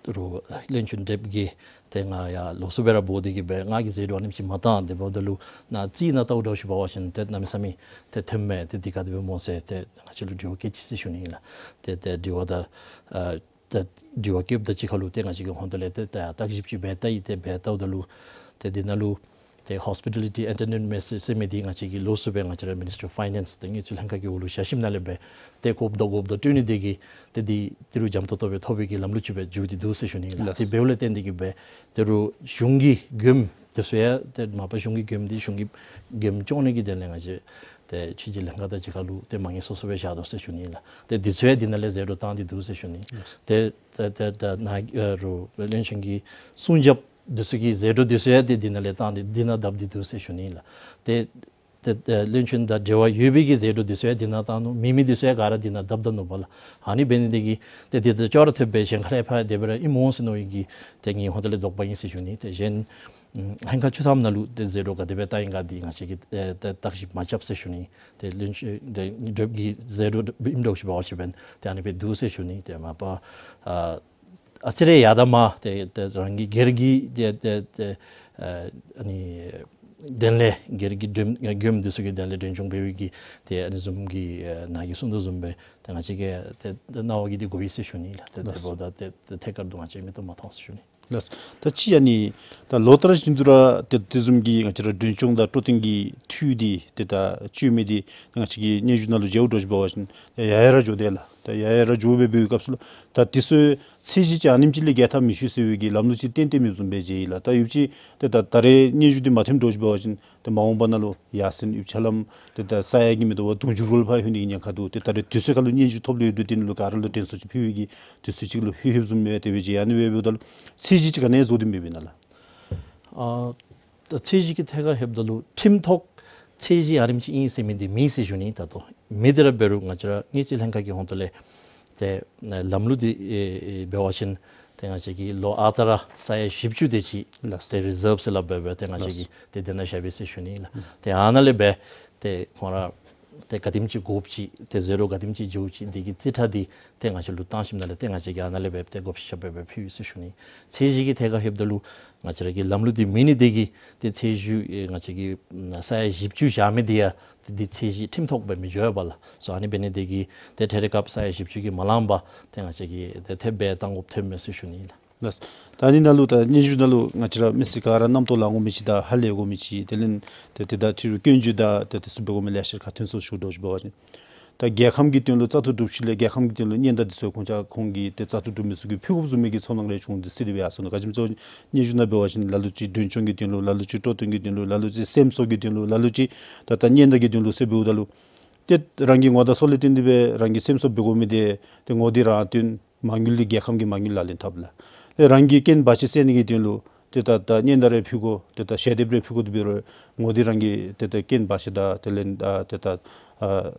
རུང་བློན་ཆེན་ཌེབ་ཀྱིས་ཏེ་ང་ཡར་ལོགས་སུ་སྦེ་ར་འབོ་སྟེ་གིས་སྦེ་ང་གིས་ཟད་འགྲོ་ཨ་ནེམ་ཅིག་མ་བཏང་། དེ་འབདཝ་ད་ལུ་ནཱ་རྩིས་ནང་བལྟཝ་ད་ཞུ་བ་ཅིན་ཏེ་གནམ་མེད་ས་མེད་ཏེ་ཐོནམ་མས། ཏེ་འདི་ག་དེ་སྦེ་སྨོ་ཟེར་ཏེ་ང་བཅས་ལུ་དྲི་བ་བཀོད་ཅི་ཟེར་ཞུ་ནི་ལགས། ཏེ་ཏེ་དྲི་བ་ད་ཨ་ཏེ་དྲི་བ་བཀོདཔ་ད་ཅིག་ཁར་ལུ་ཏེ་ང་བཅས་ཀྱིས་ཧོང་ཏོ་ལས་ཏེ་ཏེ་བརྟག་ཞིབ་ཅིག་འབད་བལྟ་ཡི། ཏེ་འབད་བལྟཝ་ད་ལུ་ཏེ་འདི་ནང་ལུ་ཏེ་ཧོསི་པི་ཊ་ལི་ཊི་ཨེན་ཊར་ཊེན་མེནཊ་ཟེར་ཟེར་མི་འདི་ང་བཅས་ཀྱིས་ལོགས་སུ་སྦེ་ང་བཅས་ར་མི་ནིསི་ཊི་ཨོཕ་ཕའི་ནེནསི་ཏེ་དངུལ་རྩིས་ལྷན་ཁག་གི་འོག་ལུ་བཞག་ཞིནམ་ལས་སྦེ་ཏེ་དགོཔ་དང་དགོཔ་དང་སྤྲོད་ནི་དེ་གིས་ཏེ་འདི་ཏི་རུ་འཇམ་ཏོང་ཏོ་སྦེ་ཐོབ་པའི་གི་ལམ་ལུགས་ཅིག་སྦེ་འགྱོ་སྟེ་འདུག་ཟེར་ཞུ་ནི་ལགས། ལགས། ཏེ་འབདཝ་ལས་བརྟེན་ཏེ་གིས་སྦེ་ཏི་རུ་གཞུང་གི་མགྱོནམ་དེ་ཚུ་ཡང་ཏེ་མ་པ་གཞུང་གི་མགྱོནམ་འདི་གཞུང་གི་མགྱོནམ་སྐྱོང་ནི་གི་དོན་ལས་ང་བཅས་ཏེ་ཕྱི་རྒྱལ་ལྷན་ཁག་དང་གཅིག་ཁར་ལུ་ཏེ་མ་དངུལ་སོ་སོ་སྦེ་བཞག་དོ་ཟེར་ཞུ་ནི་ལགས། ཏེ་འདི་ཚུ་ཡང་འདི་ནང་ལས་ཟད་འགྲོ་བཏང་སྟེ་འདུག་ཟེར་ཞུ་ནི། ལགས། ཏེ་ཏེ་ཏེ་ཏེ་ནཱ་ཨ་རུང་བློན་ཆེན་གྱི་གསུང་རྒྱབ་འདི་ཚུ་གི་ཟད་འགྲོ་འདི་ཚུ་ཡང་ཏེ་འདི་ནང་ལས་བཏང་སྟེ་འདི་ནང་བརྡབ་སྟེ་འདུག་ཟེར་ཞུ་ནི་ལགས། ཏེ་ཏེ་ཏེ་བློན་ཆེན་དང་འབྲེལ་བ་ཡོད་པའི་གི་ཟད་འགྲོ་འདི་ཚུ་ཡང་འདི་ནང་བཏང་ནུག། མེད་མི་འདི་ཚུ་ཡང་ག་ར་འདི་ནང་བརྡབ་ད་ནུག་པ་ལགས། ཨ་ནི་འབད་ནི་དེ་གིས་ཏེ་འདི་ད་ཅོག་ར་འཐདཔ་སྦེ་གཞན་ཁ་ལས་ཕར་དེ་སྦེ་ར་ཨིན་སྨོ་ཟེར་མནོ་བའི་གི་ཏེ་ངེའི་ཧོང་ཏོ་ལས་དོགས་པ་ཨིན་ཟེར་ཞུ་ནི། ཏེ་གཞན་ལྷན་ཁག་ཚུ་ཐམ་ནང་ལུ་ཏེ་ཟད་འགྲོ་ག་དེ་སྦེ་བཏང་ཡི་ག་འདི་ང་བཅས་ཀྱིས་ཨེ་ཏེ་བརྟག་ཞིབ་མ་རྐྱབ་ཟེར་ཞུ་ནི། ཏེ་བློན་ཆེན་ཏེ་ཌེབ་ཀྱི་ཟད་འགྲོ་ཨིནམ་འདྲཝ་ཅིག་འབད་བ་ཅིན་ཏེ་ཨ་ནི་སྦེ་འདུག་ཟེར་ཞུ་ནི། ཏེ་མ་པ་ཨ་ཨ་ཙི་རེ་ཡར་དང་མར་ཏེ་ཏེ་རང་གི་སྒེར་གྱི་ཏེ་ཏེ་ཏེ་ཨ་ཨ་ནི་དོན་ལས་སྒེར་གྱི་མགྱོནམ་མགྱོནམ་འདི་ཚུ་གི་དོན་ལས་མགྲོན་སྐྱོང་འབད་བའི་གི་ཏེ་ཨ་ནི་བཟུམ་གྱི་ཨ་ནཱ་གིས་གསུང་དོ་བཟུམ་སྦེ་ཏེ་ང་བཅས་ཀྱིས་ཏེ་ཏེ་གནང་བ་གི་འདི་དགོ་པས་ཟེར་ཞུ་ནི་ལགས། ཏེ་ཏེ་ལགས། འབདཝ་ད་ཏེ་ཏེ་ཐད་ཀར་དུ་ང་བཅས་མིག་ཏོ་མ་མཐོང་ཟེར་ཞུ་ནི། ལགས། ད་ཅི་ཨ་ནི་ད་ལོ་ལྟར་བཞིན་དུ་ར་ཏེ་དེ་བཟུམ་གྱི་ང་བཅས་ར་མགྲོན་སྐྱོང་དང་སྤྲོ་སྟོན་གྱི་འཐུས་འདི་ཏེ་ད་བཅོས་མི་འདི་ང་བཅས་ཀྱིས་སྙན་ཞུ་ནང་ལུ་མཇལཝ་འདྲཝ་ཅིག་འབད་བ་ཅིན་ཡར་ཡར་ར་འགྱོ་དེས་ལགས། ད་ཡར་ཡར་ར་འགྱོ་སྦེ་འབད་བའི་སྐབས་སུ་ལུ་ད་དེ་ཚུ་ཚད་གཞི་ཅིག་ཨ་ནེམ་ཅིག་ལས་བརྒལ་འཐབ་མི་ཆོག་ཟེར་བའི་གི་ལམ་ལུགས་ཅིག་བཏོན་ཏེ་མེདཔ་བཟུམ་སྦེ་མཇལ་ཡི་ལགས། ད་ཡོད་ཅི་ཏེ་ད་ད་རེས་སྙན་ཞུ་འདི་མ་ཐོནམ་འདྲཝ་ཅིག་འབད་བ་ཅིན་ཏེ་མ་འོངས་པ་ནང་ལུ་ཡར་སེང་ཡུལ་ཕྱྭ་ལམ་ཏེ་ད་ས་ཡ་གི་མེན་ཏེ་བ་དུང་ཕྱུར་ལུ་ཕར་ལྷོད་ནི་གི་ཉེན་ཁ་འདུག། ཏེ་ད་རེས་དུས་ཚོད་ཁར་ལུ་སྙན་ཞུ་ཐོབ་ལུ་ཡོད་དོ། དེ་ནང་ལུ་ག་ར་ལུ་དྲན་གསོ་ཅིག་ཕུལ་བའི་གི་དུས་ཚོད་ཅིག་ལུ་ལྷོད་ལྷོདཔ་བཟུམ་མས། དེ་སྦེ་ཅིག་ཨ་ནི་སྦེ་འབདཝ་ད་ལུ་ཚད་གཞི་ཅིག་ག་ནི་བཟོ་སྟེ་མེད་པས་ན་ལགས། ཨ་ད་ཚད་གཞི་གི་ཐད་ཁར་ལྷོདཔ་ད་ལུ་ཁྲིམས་ཐོག་ཚད་གཞི་ཨ་ནེམ་ཅིག་ཨིན་ཟེར་མི་འདི་མེད་ཟེར་ཞུ་ནི། ད་ལྟོ་མེད་དེ་ར་འབད་རུང་ང་བཅས་ར་དངུལ་རྩིས་ལྷན་ཁག་གི་ཧོང་ཏོ་ལས་ཏེ་ལམ་ལུགས་འདི་ཨེ་ཨེ་འབད་བ་ཅིན་ཏེ་ང་བཅས་ཀྱིས་ལོ་ཨ་རྟག་ར་ས་ཡ་བཞི་བཅུ་དེ་ཅིག་ལགས། ཏེ་རི་ཟརབ་ཟེར་སླབ་སྦེ་སྦེ་ཏེ་ང་བཅས་ཀྱིས་ལགས། ཏེ་དེ་ནང་བཞག་པས་ཟེར་ཞུ་ནི་ལགས། ཨུམ། ཏེ་ཨ་ནཱ་ལས་སྦེ་ཏེ་ཁོང་ར་ཏེ་ག་དེམ་ཅིག་དགོཔ་ཅིག་ཏེ་ཟད་འགྲོ་ག་དེམ་ཅིག་འགྱོཝ་ཅིག་འདི་གི་རྩིས་ཁྲ་འདི་ཏེ་ང་བཅས་ལུ་བཏང་ཞིནམ་ལས་ཏེ་ང་བཅས་ཀྱིས་ཨ་ནཱ་ལས་སྦེ་ཏེ་བགོ་བཤའ་རྐྱབ་སྦེ་སྦེ་ཕུལ་ཡི་ཟེར་ཞུ་ནི། ཚད་གཞི་གི་ཐད་ཁར་ལྷོདཔ་ད་ལུ་ང་བཅས་ར་གི་ལམ་ལུགས་འདི་མེད་ནི་དེ་གིས་ཏེ་ཚད་གཞི་ཨེ་ང་བཅས་ཀྱིས་ཨམ་ས་ཡ་བཞི་བཅུ་བཞག་མི་འདི་ཡང་ཏེ་འདི་ཚད་གཞི་ཁྲིམས་ཐོག་སྦེ་མི་འགྱོ་བས་ལགས། སོ་ཨ་ནི་འབད་ནི་དེ་གིས་ཏེ་ད་རེས་སྐབས་ས་ཡ་བཞི་བཅུ་གིས་མ་ལང་པར་ཏེ་ང་བཅས་ཀྱིས་ཏེ་ཐེབས་སྦེ་བཏང་དགོཔ་ཐོནམ་མས་ཟེར་ཞུ་ནི་ལགས། ལགས། ད་ཨ་ནི་ནང་ལུ་ད་སྙན་ཞུ་ནང་ལུ་ང་བཅས་ར་མི་སེར་ག་ར་རྣམ་རྟོག་ལང་དགོ་མི་ཅིག་དང་ཧ་ལས་དགོ་མི་ཅིག་དེ་ལས་ཏེ་ཏེ་ད་ཕྱི་རུ་སྐྱོན་བརྗོད་དང་ཏེ་དེ་ཚུ་འབད་དགོ་མི་ལེ་ཤ་ཁ་ཐོན་སོང་ཞུ་འདྲཝ་ཅིག་འབད་བ་ཅིན་ད་རྒྱལ་ཁམས་ཀྱི་དོན་ལུ་བཙག་འཐུ་གྲུབ་ཞིནམ་ལས་རྒྱལ་ཁམས་ཀྱི་དོན་ལུ་སྙན་དར་འདི་ཚུ་ཁོང་ཅག་ཁོང་གིས་ཏེ་བཙག་འཐུ་གྲུབ་མི་ཚུ་གིས་ཕུལ་དགོཔ་བཟུམ་མའི་གི་ཚོར་སྣང་རེ་བྱུང་སྟེ་སྲིད་དེ་སྦེ་ཡར་སོང་ནུག། ག་ཅི་སྨོ་ཟེར་བ་ཅིན་སྙན་ཞུ་ནང་འབད་བ་ཅིན་ལ་ལུ་ཅིག་མགྲོན་སྐྱོང་གི་དོན་ལུ་ལ་ལུ་ཅིག་སྤྲོ་སྟོན་གྱི་དོན་ལུ་ལ་ལུ་ཅིག་སེམས་གསོ་གི་དོན་ལུ་ལ་ལུ་ཅིག་ད་ད་སྙན་དར་གྱི་དོན་ལུ་ཟེར་འབདཝ་ད་ལུ་ཏེ་རང་གི་ངོ་དང་སྲོག་ལས་བརྟེན་ཏེ་སྦེ་རང་གི་སེམས་གསོ་འབད་དགོ་མི་འདི་ཏེ་ངོ་འདི་རང་བཏོན། མ་དངུལ་འདི་རྒྱལ་ཁམས་ཀྱི་མ་དངུལ་ལག་ལེན་འཐབ་ལགས། ཏེ་རང་གི་རྐྱེན་བར་ཆད་སེལ་ནི་གི་དོན་ལུ་ཏེ་ད་ད་སྙན་དར་རེ་ཕུལ་དགོ། ཏེ་ད་ཞལ་འདེབས་རེ་ཕུལ་དགོ། དེ་འབད་རུང་ངོ་འདི་རང་གི་ཏེ་ད་རྐྱེན་བར་ཆད་དང་དེ་ལས་ཨ་ཏེ་ད་ཨ་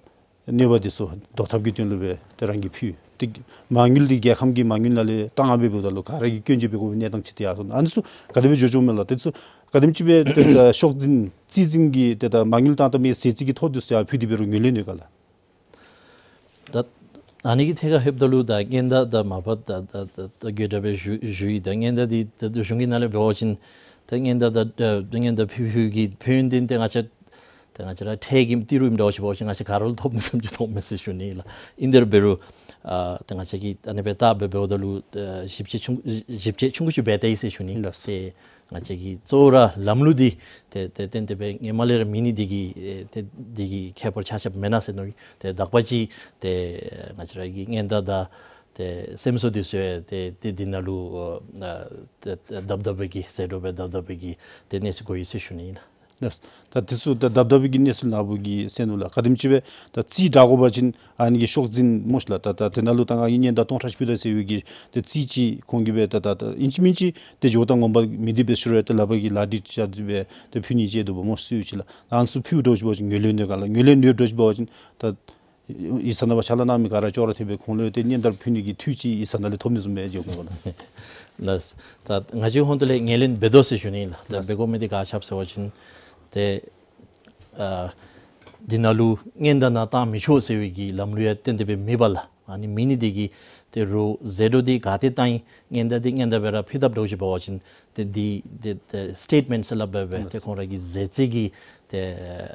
གནོད་པ་འདི་ཚུ་བཟློག་ཐབས་ཀྱི་དོན་ལུ་སྦེ་ཏེ་རང་གིས་ཕུལ། ཏེ་མ་དངུལ་འདི་རྒྱལ་ཁམས་ཀྱི་མ་དངུལ་ནང་ལས་བཏང་སྦེ་འབདཝ་ད་ལུ་ག་ར་གིས་སྐྱོན་བརྗོད་འབད་དགོ་པའི་གནས་སྟངས་ཅིག་ཏེ་ཡར་སོང་། ཨ་ནི་ཚུ་ག་དེ་སྦེ་འགྱོ་འགྱོཝ་མས་ལགས། དེ་ཚུ་ག་དེམ་ཅིག་སྦེ་ཏེ་ད་ཤོག་འཛིན་རྩིས་འཛིན་གྱིས་ཏེ་ད་མ་དངུལ་བཏང་བཏངམ་མས་ཟེར་རྩིས་ཀྱི་ཐོ་འདི་ཚུ་ཡང་ཕུལ་ཏེ་འབད་རུང་ངོས་ལེན་ནུག་ག་ལགས། ད་ཨ་ནི་གི་ཐད་ཁར་ལྷོདཔ་ད་ལུ་ད་སྙན་དར་ད་མ་པ་ད་ད་ད་ད་གོ་དྲགས་སྦེ་ཞུ་ཞུ་ཡི། ད་སྙན་དར་འདི་ད་ད་གཞུང་གི་ནང་ལས་འབད་བ་ཅིན་ད་སྙན་དར་ད་ད་སྙན་དར་ཕུལ་ཕུལ་གྱི་ཕན་ཡོན་འདི་ཏེ་ང་བཅས་ད་ང་བཅས་ར་ཁྲལ་གྱི་ཏི་རུ་ཨིནམ་འདྲཝ་ཅིག་འབད་བ་ཅིན་ང་བཅས་ག་ར་ལུ་ཐོབ་ནི་བཟུམ་ཅིག་ཐོབ་མས་ཟེར་ཞུ་ནི་ལགས། ཨིན་དེ་ར་འབད་རུང་ཨ་ད་ང་བཅས་ཀྱིས་ཨ་ནི་སྦེ་བལྟ་སྦེ་འབདཝ་ད་ལུ་ཨ་ཞིབ་དཔྱད་ཆུང་ཞིབ་དཔྱད་ཆུང་ཀུ་ཅིག་འབད་བལྟ་ཡི་ཟེར་ཞུ་ནི་ལགས། ཏེ་ང་བཅས་ཀྱི་གཙོ་བོ་ར་ལམ་ལུགས་འདི་ཏེ་ཏེ་ཏན་ཏན་སྦེ་སྔོན་མ་ལས་ར་མེད་ནི་འདི་གིས་ཨེ་ཏེ་འདི་གི་ཁྱད་པར་ཆ་ཁྱབ་མེན་ན་ཟེར་མནོ་ཡི། ཏེ་དག་པ་ཅིག་ཏེ་ང་བཅས་ར་གི་སྙན་དར་དང་ཏེ་སེམས་གསོ་འདི་ཚུ་ཏེ་ཏེ་འདི་ནང་ལུ་ཨ་ཏེ་ཏེ་བརྡབ་བརྡབ་པའི་གི་ཟད་འགྲོ་སྦེ་བརྡབ་བརྡབ་པའི་གི་ཏེ་གནས་ཚུལ་གོ་ཡི་ཟེར་ཞུ་ནི་ཨིན་ལགས། ལགས། ད་དེ་ཚུ་ད་དག་དག་པའི་གི་གནས་ཚུལ་ནཱ་བུ་གིས་གསན་ནུག་ལགས། ག་དེམ་ཅིག་སྦེ་ད་རྩིས་དྲག་དགོ་པ་ཅིན་ཨ་ནི་གི་ཤོག་འཛིན་མོ་ཤིག་ལགས། ད་ད་དེ་ནང་ལུ་ད་ང་གིས་སྙན་དར་སྟོང་ཕྲག་ཅིག་ཕུལ་ད་ཟེར་བའི་གི་ཏེ་རྩིས་ཅིག་ཁོང་གིས་སྦེ་ད་ད་ད་ཨིན་ཅི་མིན་ཅི་ཏེ་འགྱོཝ་ད་ངོ་མ་མི་འདི་སྦེ་ཤུལ་ར་ཏེ་ལག་པ་གིས་ལག་བྲིས་རྐྱབ་སྟེ་སྦེ་ཏེ་ཕུལ་ནི་ཅིག་འདུག་པ་མོ་ཤིག་ལགས། ཨ་ནི་ཚུ་ཕུལཝ་འདྲཝ་ཅིག་འབད་བ་ཅིན་ངོས་ལེན་འདི་ག་ལགས། ངོས་ལེན་འདི་འདྲཝ་ཅིག་འབད་བ་ཅིན་ད་ཡིག་ཚང་ནང་ཕར་ཕྱག་ལཱ་གནང་མི་ག་ར་ཅོག་ར་འཐདཔ་སྦེ་ཁོང་ལུ་ཏེ་སྙན་དར་ཕུལ་ནི་གི་འཐུས་ཅིག་ཡིག་ཚང་ནང་ལས་ཐོབ་ནི་བཟུམ་སྦེ་འགྱོ་དགོ་ལགས། ལགས། ད་ང་བཅས་ཧོང་ཏོ་ལས་ངོས་ལེན་འབད་དོ་ཟེར་ཞུ་ནི་ལགས། ད་ལགས། འབད་དགོ་མི་འདི་ག་ཅི་སྦེ་ཟེར་བ་ཅིན་ཏེ་ཨ་འདི་ནང་ལུ་སྙན་དར་ནཱ་བཏང་མི་ཆོག་ཟེར་བའི་གི་ལམ་ལུགས་ཡང་གཏན་གཏན་སྦེ་མེད་པ་ལགས། ཨ་ནི་མེད་ནི་འདི་གིས་ཏེ་རོགས་ཟད་འགྲོ་འདི་ག་ཏེ་བཏང་ཡི། སྙན་དར་འདི་སྙན་དར་སྦེ་ར་ཕུལ་དཔ་འདྲཝ་ཅིག་འབད་བ་ཅིན་ཏེ་འདི་ཏེ་ཏེ་སི་ཊེཊ་མེནཊ་ཟེར་སླབ་སྦེ་སྦེ་ཏེ་ལགས། ཁོང་ར་གི་ཟད་རྩིས་ཀྱི་ཏེ་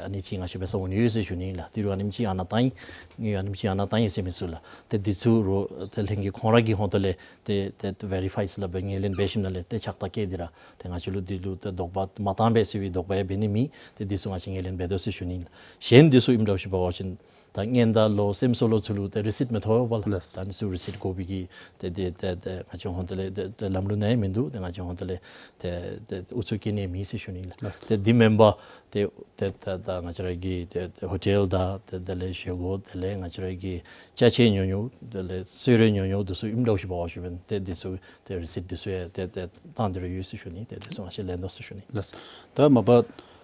ཨ་ནི་ཅིག་ང་བཅས་འབད་ས་འོང་ནི་ཡོད་ཟེར་ཞུ་ནི་ལགས། ཏི་རུ་ཨ་ནེམ་ཅིག་ཨ་ནཱ་བཏང་ཡི། ཨ་ནེམ་ཅིག་ཨ་ནཱ་བཏང་ཡི་ཟེར་མི་ཚུ་ལགས། ཏེ་འདི་ཚུ་རོགས་ཏེ་ལྷན་རྒྱས་ཁོང་ར་གི་ཧོང་ཏོ་ལས་ཏེ་ཏེ་ཏེ་བེ་རི་ཕའི་ཟེར་སླབ་སྦེ་ངོས་ལེན་འབད་ཞིནམ་ལས་ཏེ་ཕྱག་རྟགས་བཀལ་ཏེ་ར་ཏེ་ང་བཅས་ལུ་འདི་ལུ་ཏེ་དོགས་པ་མ་བཏང་པས་ཟེར་བའི་དོགས་པ་ཡང་འབད་ནི་མེད། ཏེ་འདི་ཚུ་ང་བཅས་ངོས་ལེན་འབད་དོ་ཟེར་ཞུ་ནི་ལགས། གཞན་འདི་ཚུ་ཨིནམ་འདྲཝ་ཅིག་འབད་བ་ཅིན་ད་སྙན་དར་ལོ་སེམས་གསོ་ལོ་ཚུ་ལུ་ཏེ་རི་སིཊ་མི་ཐོབ་པས་ལགས། ལགས། ད་ཨ་ནི་ཚུ་རི་སིཊ་དགོ་པའི་གི་ཏེ་ཏེ་ཏེ་ཏེ་ང་བཅས་ཧོང་ཏོ་ལས་ཏེ་ཏེ་ལམ་ལུགས་ནང་ཡང་མིན་འདུག། ཏེ་ང་བཅས་ཧོང་ཏོ་ལས་ཏེ་ཏེ་ཨུ་ཚུགས་བཀལ་ནི་མེད་ཟེར་ཞུ་ནི་ལགས། ལགས། ཏེ་འདི་མེན་པར་ཏེ་ཏེ་ད་ད་ང་བཅས་ར་གི་ཏེ་ཏེ་ཧོ་ཊེལ་དང་ཏེ་དེ་ལས་བཞེས་སྒོ་དེ་ལས་ང་བཅས་ར་གི་ཅ་ཆས་ཉོ་ཉོཝ་དེ་ལས་གསོལ་རས་ཉོ་ཉོཝ་འདི་ཚུ་ཨིནམ་འདྲཝ་ཅིག་འབད་བ་ཅིན་ཏེ་འདི་ཚུ་ཏེ་རི་སིཊ་འདི་ཚུ་ཡང་ཏེ་ཏེ་བཏང་སྟེ་ར་ཡོད་ཟེར་ཞུ་ནི། ཏེ་འདི་ཚུ་ང་བཅས་ལེན་དོ་ཟེར་ཞུ་ནི། ལགས། ད་མ་པ་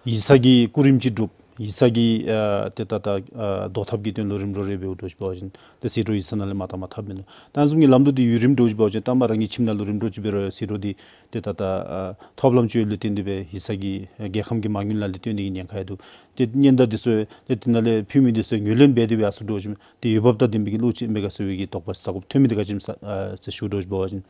ཡིག་ཚང་གི་སྐུ་རིམ་ཅིག་སྒྲུབ། ཡིག་ཚང་གི་ཨ་ཏེ་ད་ད་ཨ་བཟློག་ཐབས་ཀྱི་དོན་ལུ་རིམ་གྲོ་རེ་འབདཝ་འདྲཝ་ཅིག་འབད་བ་ཅིན་ཏེ་ཟད་འགྲོ་ཡིག་ཚང་ནང་ལས་མ་བཏང་མ་ཐབས་མིན་འདུག། ད་ཨ་ནི་བཟུམ་གྱི་ལམ་ལུགས་འདི་ཡུན་རིངམོ་འདྲཝ་ཅིག་འབད་བ་ཅིན་ད་མ་རང་གི་ཁྱིམ་ནང་ལུ་རིམ་གྲོ་ཅིག་འབད་རུང་ཟད་འགྲོ་འདི་ཏེ་ད་ད་ཨ་ཐོབ་ལམ་ཅིག་ལུ་བརྟེན་ཏེ་སྦེ་ཡིག་ཚང་གི་ཨ་རྒྱལ་ཁམས་ཀྱི་མ་དངུལ་ནང་ལས་བཏོན་ནི་གི་ཉེན་ཁ་ཡང་འདུག། ཏེ་སྙན་དར་འདི་ཚུ་ཏེ་དེ་ནང་ལས་ཕུལ་མི་འདི་ཚུ་ངོས་ལེན་འབད་དེ་སྦེ་ཨ་ཚུ་འདྲཝ་ཅིག་ཏེ་འོས་འབབ་དང་ལྡན་པའི་གི་བློ་ཅིག་མེད་ག་ཟེར་བའི་གི་དོགས་པ་ཟ་དགོཔ་ཐོན་མི་འདི་ག་ཅི་སྨོ་ཟེར་ཨ་ཟེར་ཞུཝ་འདྲཝ་ཅིག་འབད་བ་ཅིན་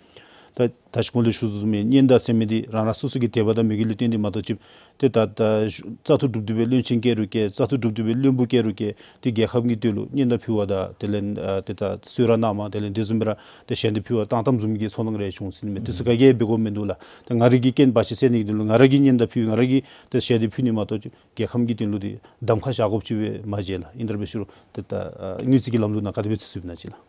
ད་ད་ཅི་གོང་ལུ་ཞུ་དོ་བཟུམ་སྦེ་སྙན་དར་ཟེར་མི་འདི་རང་རང་སོ་སོ་གི་དད་པ་དང་མོས་གུས་ལུ་བརྟེན་ཏེ་མ་གཏོགས་ཅིག་ཏེ་ད་ད་བཙག་འཐུ་གྲུབ་སྟེ་སྦེ་བློན་ཆེན་བཀལ་རུང་བཀལ། བཙག་འཐུ་གྲུབ་སྟེ་སྦེ་བློན་པོ་བཀལ་རུང་བཀལ། ཏེ་རྒྱལ་ཁམས་ཀྱི་དོན་ལུ་སྙན་དར་ཕུལ་བ་དང་དེ་ལས་ཨ་ཏེ་ད་གསོལ་རས་གནངམ་དེ་ལས་དེ་བཟུམ་སྦེ་ར་ཏེ་ཞལ་འདེབས་ཕུལ་བ་བཏང་བཏངམ་བཟུམ་གྱི་ཚོར་སྣང་རེ་བྱུང་ཟེར་ཨིན་མས། དེ་ཚུ་ག་གིས་འབད་དགོཔ་མིན་འདུག་ལགས། ཏེ་ང་རའི་གི་རྐྱེན་འབའ་ཞིག་སེལ་ནི་གི་དོན་ལུ་ང་ར་གིས་སྙན་དར་ཕུལ་ང་ར་གིས་ཏེ་ཞལ་འདེབས་ཕུལ་ནི་མ་གཏོགས་ཅིག་རྒྱལ་ཁམས་ཀྱི་དོན་ལུ་འདི་གདམ་ཁ་བཞག་དགོཔ་ཅིག་སྦེ་མ་མཇལ་ལགས། ཨིན་ཏེ་འབད་ཞུ་རུང་ཏེ་ད་ཨ་དངུལ་རྩིས་ཀྱི་ལམ་ལུགས་ནང་ག་དེ་སྦེ་ཚུད་ཚུདཔ་ཨིན་ན་ཅིག་ལགས།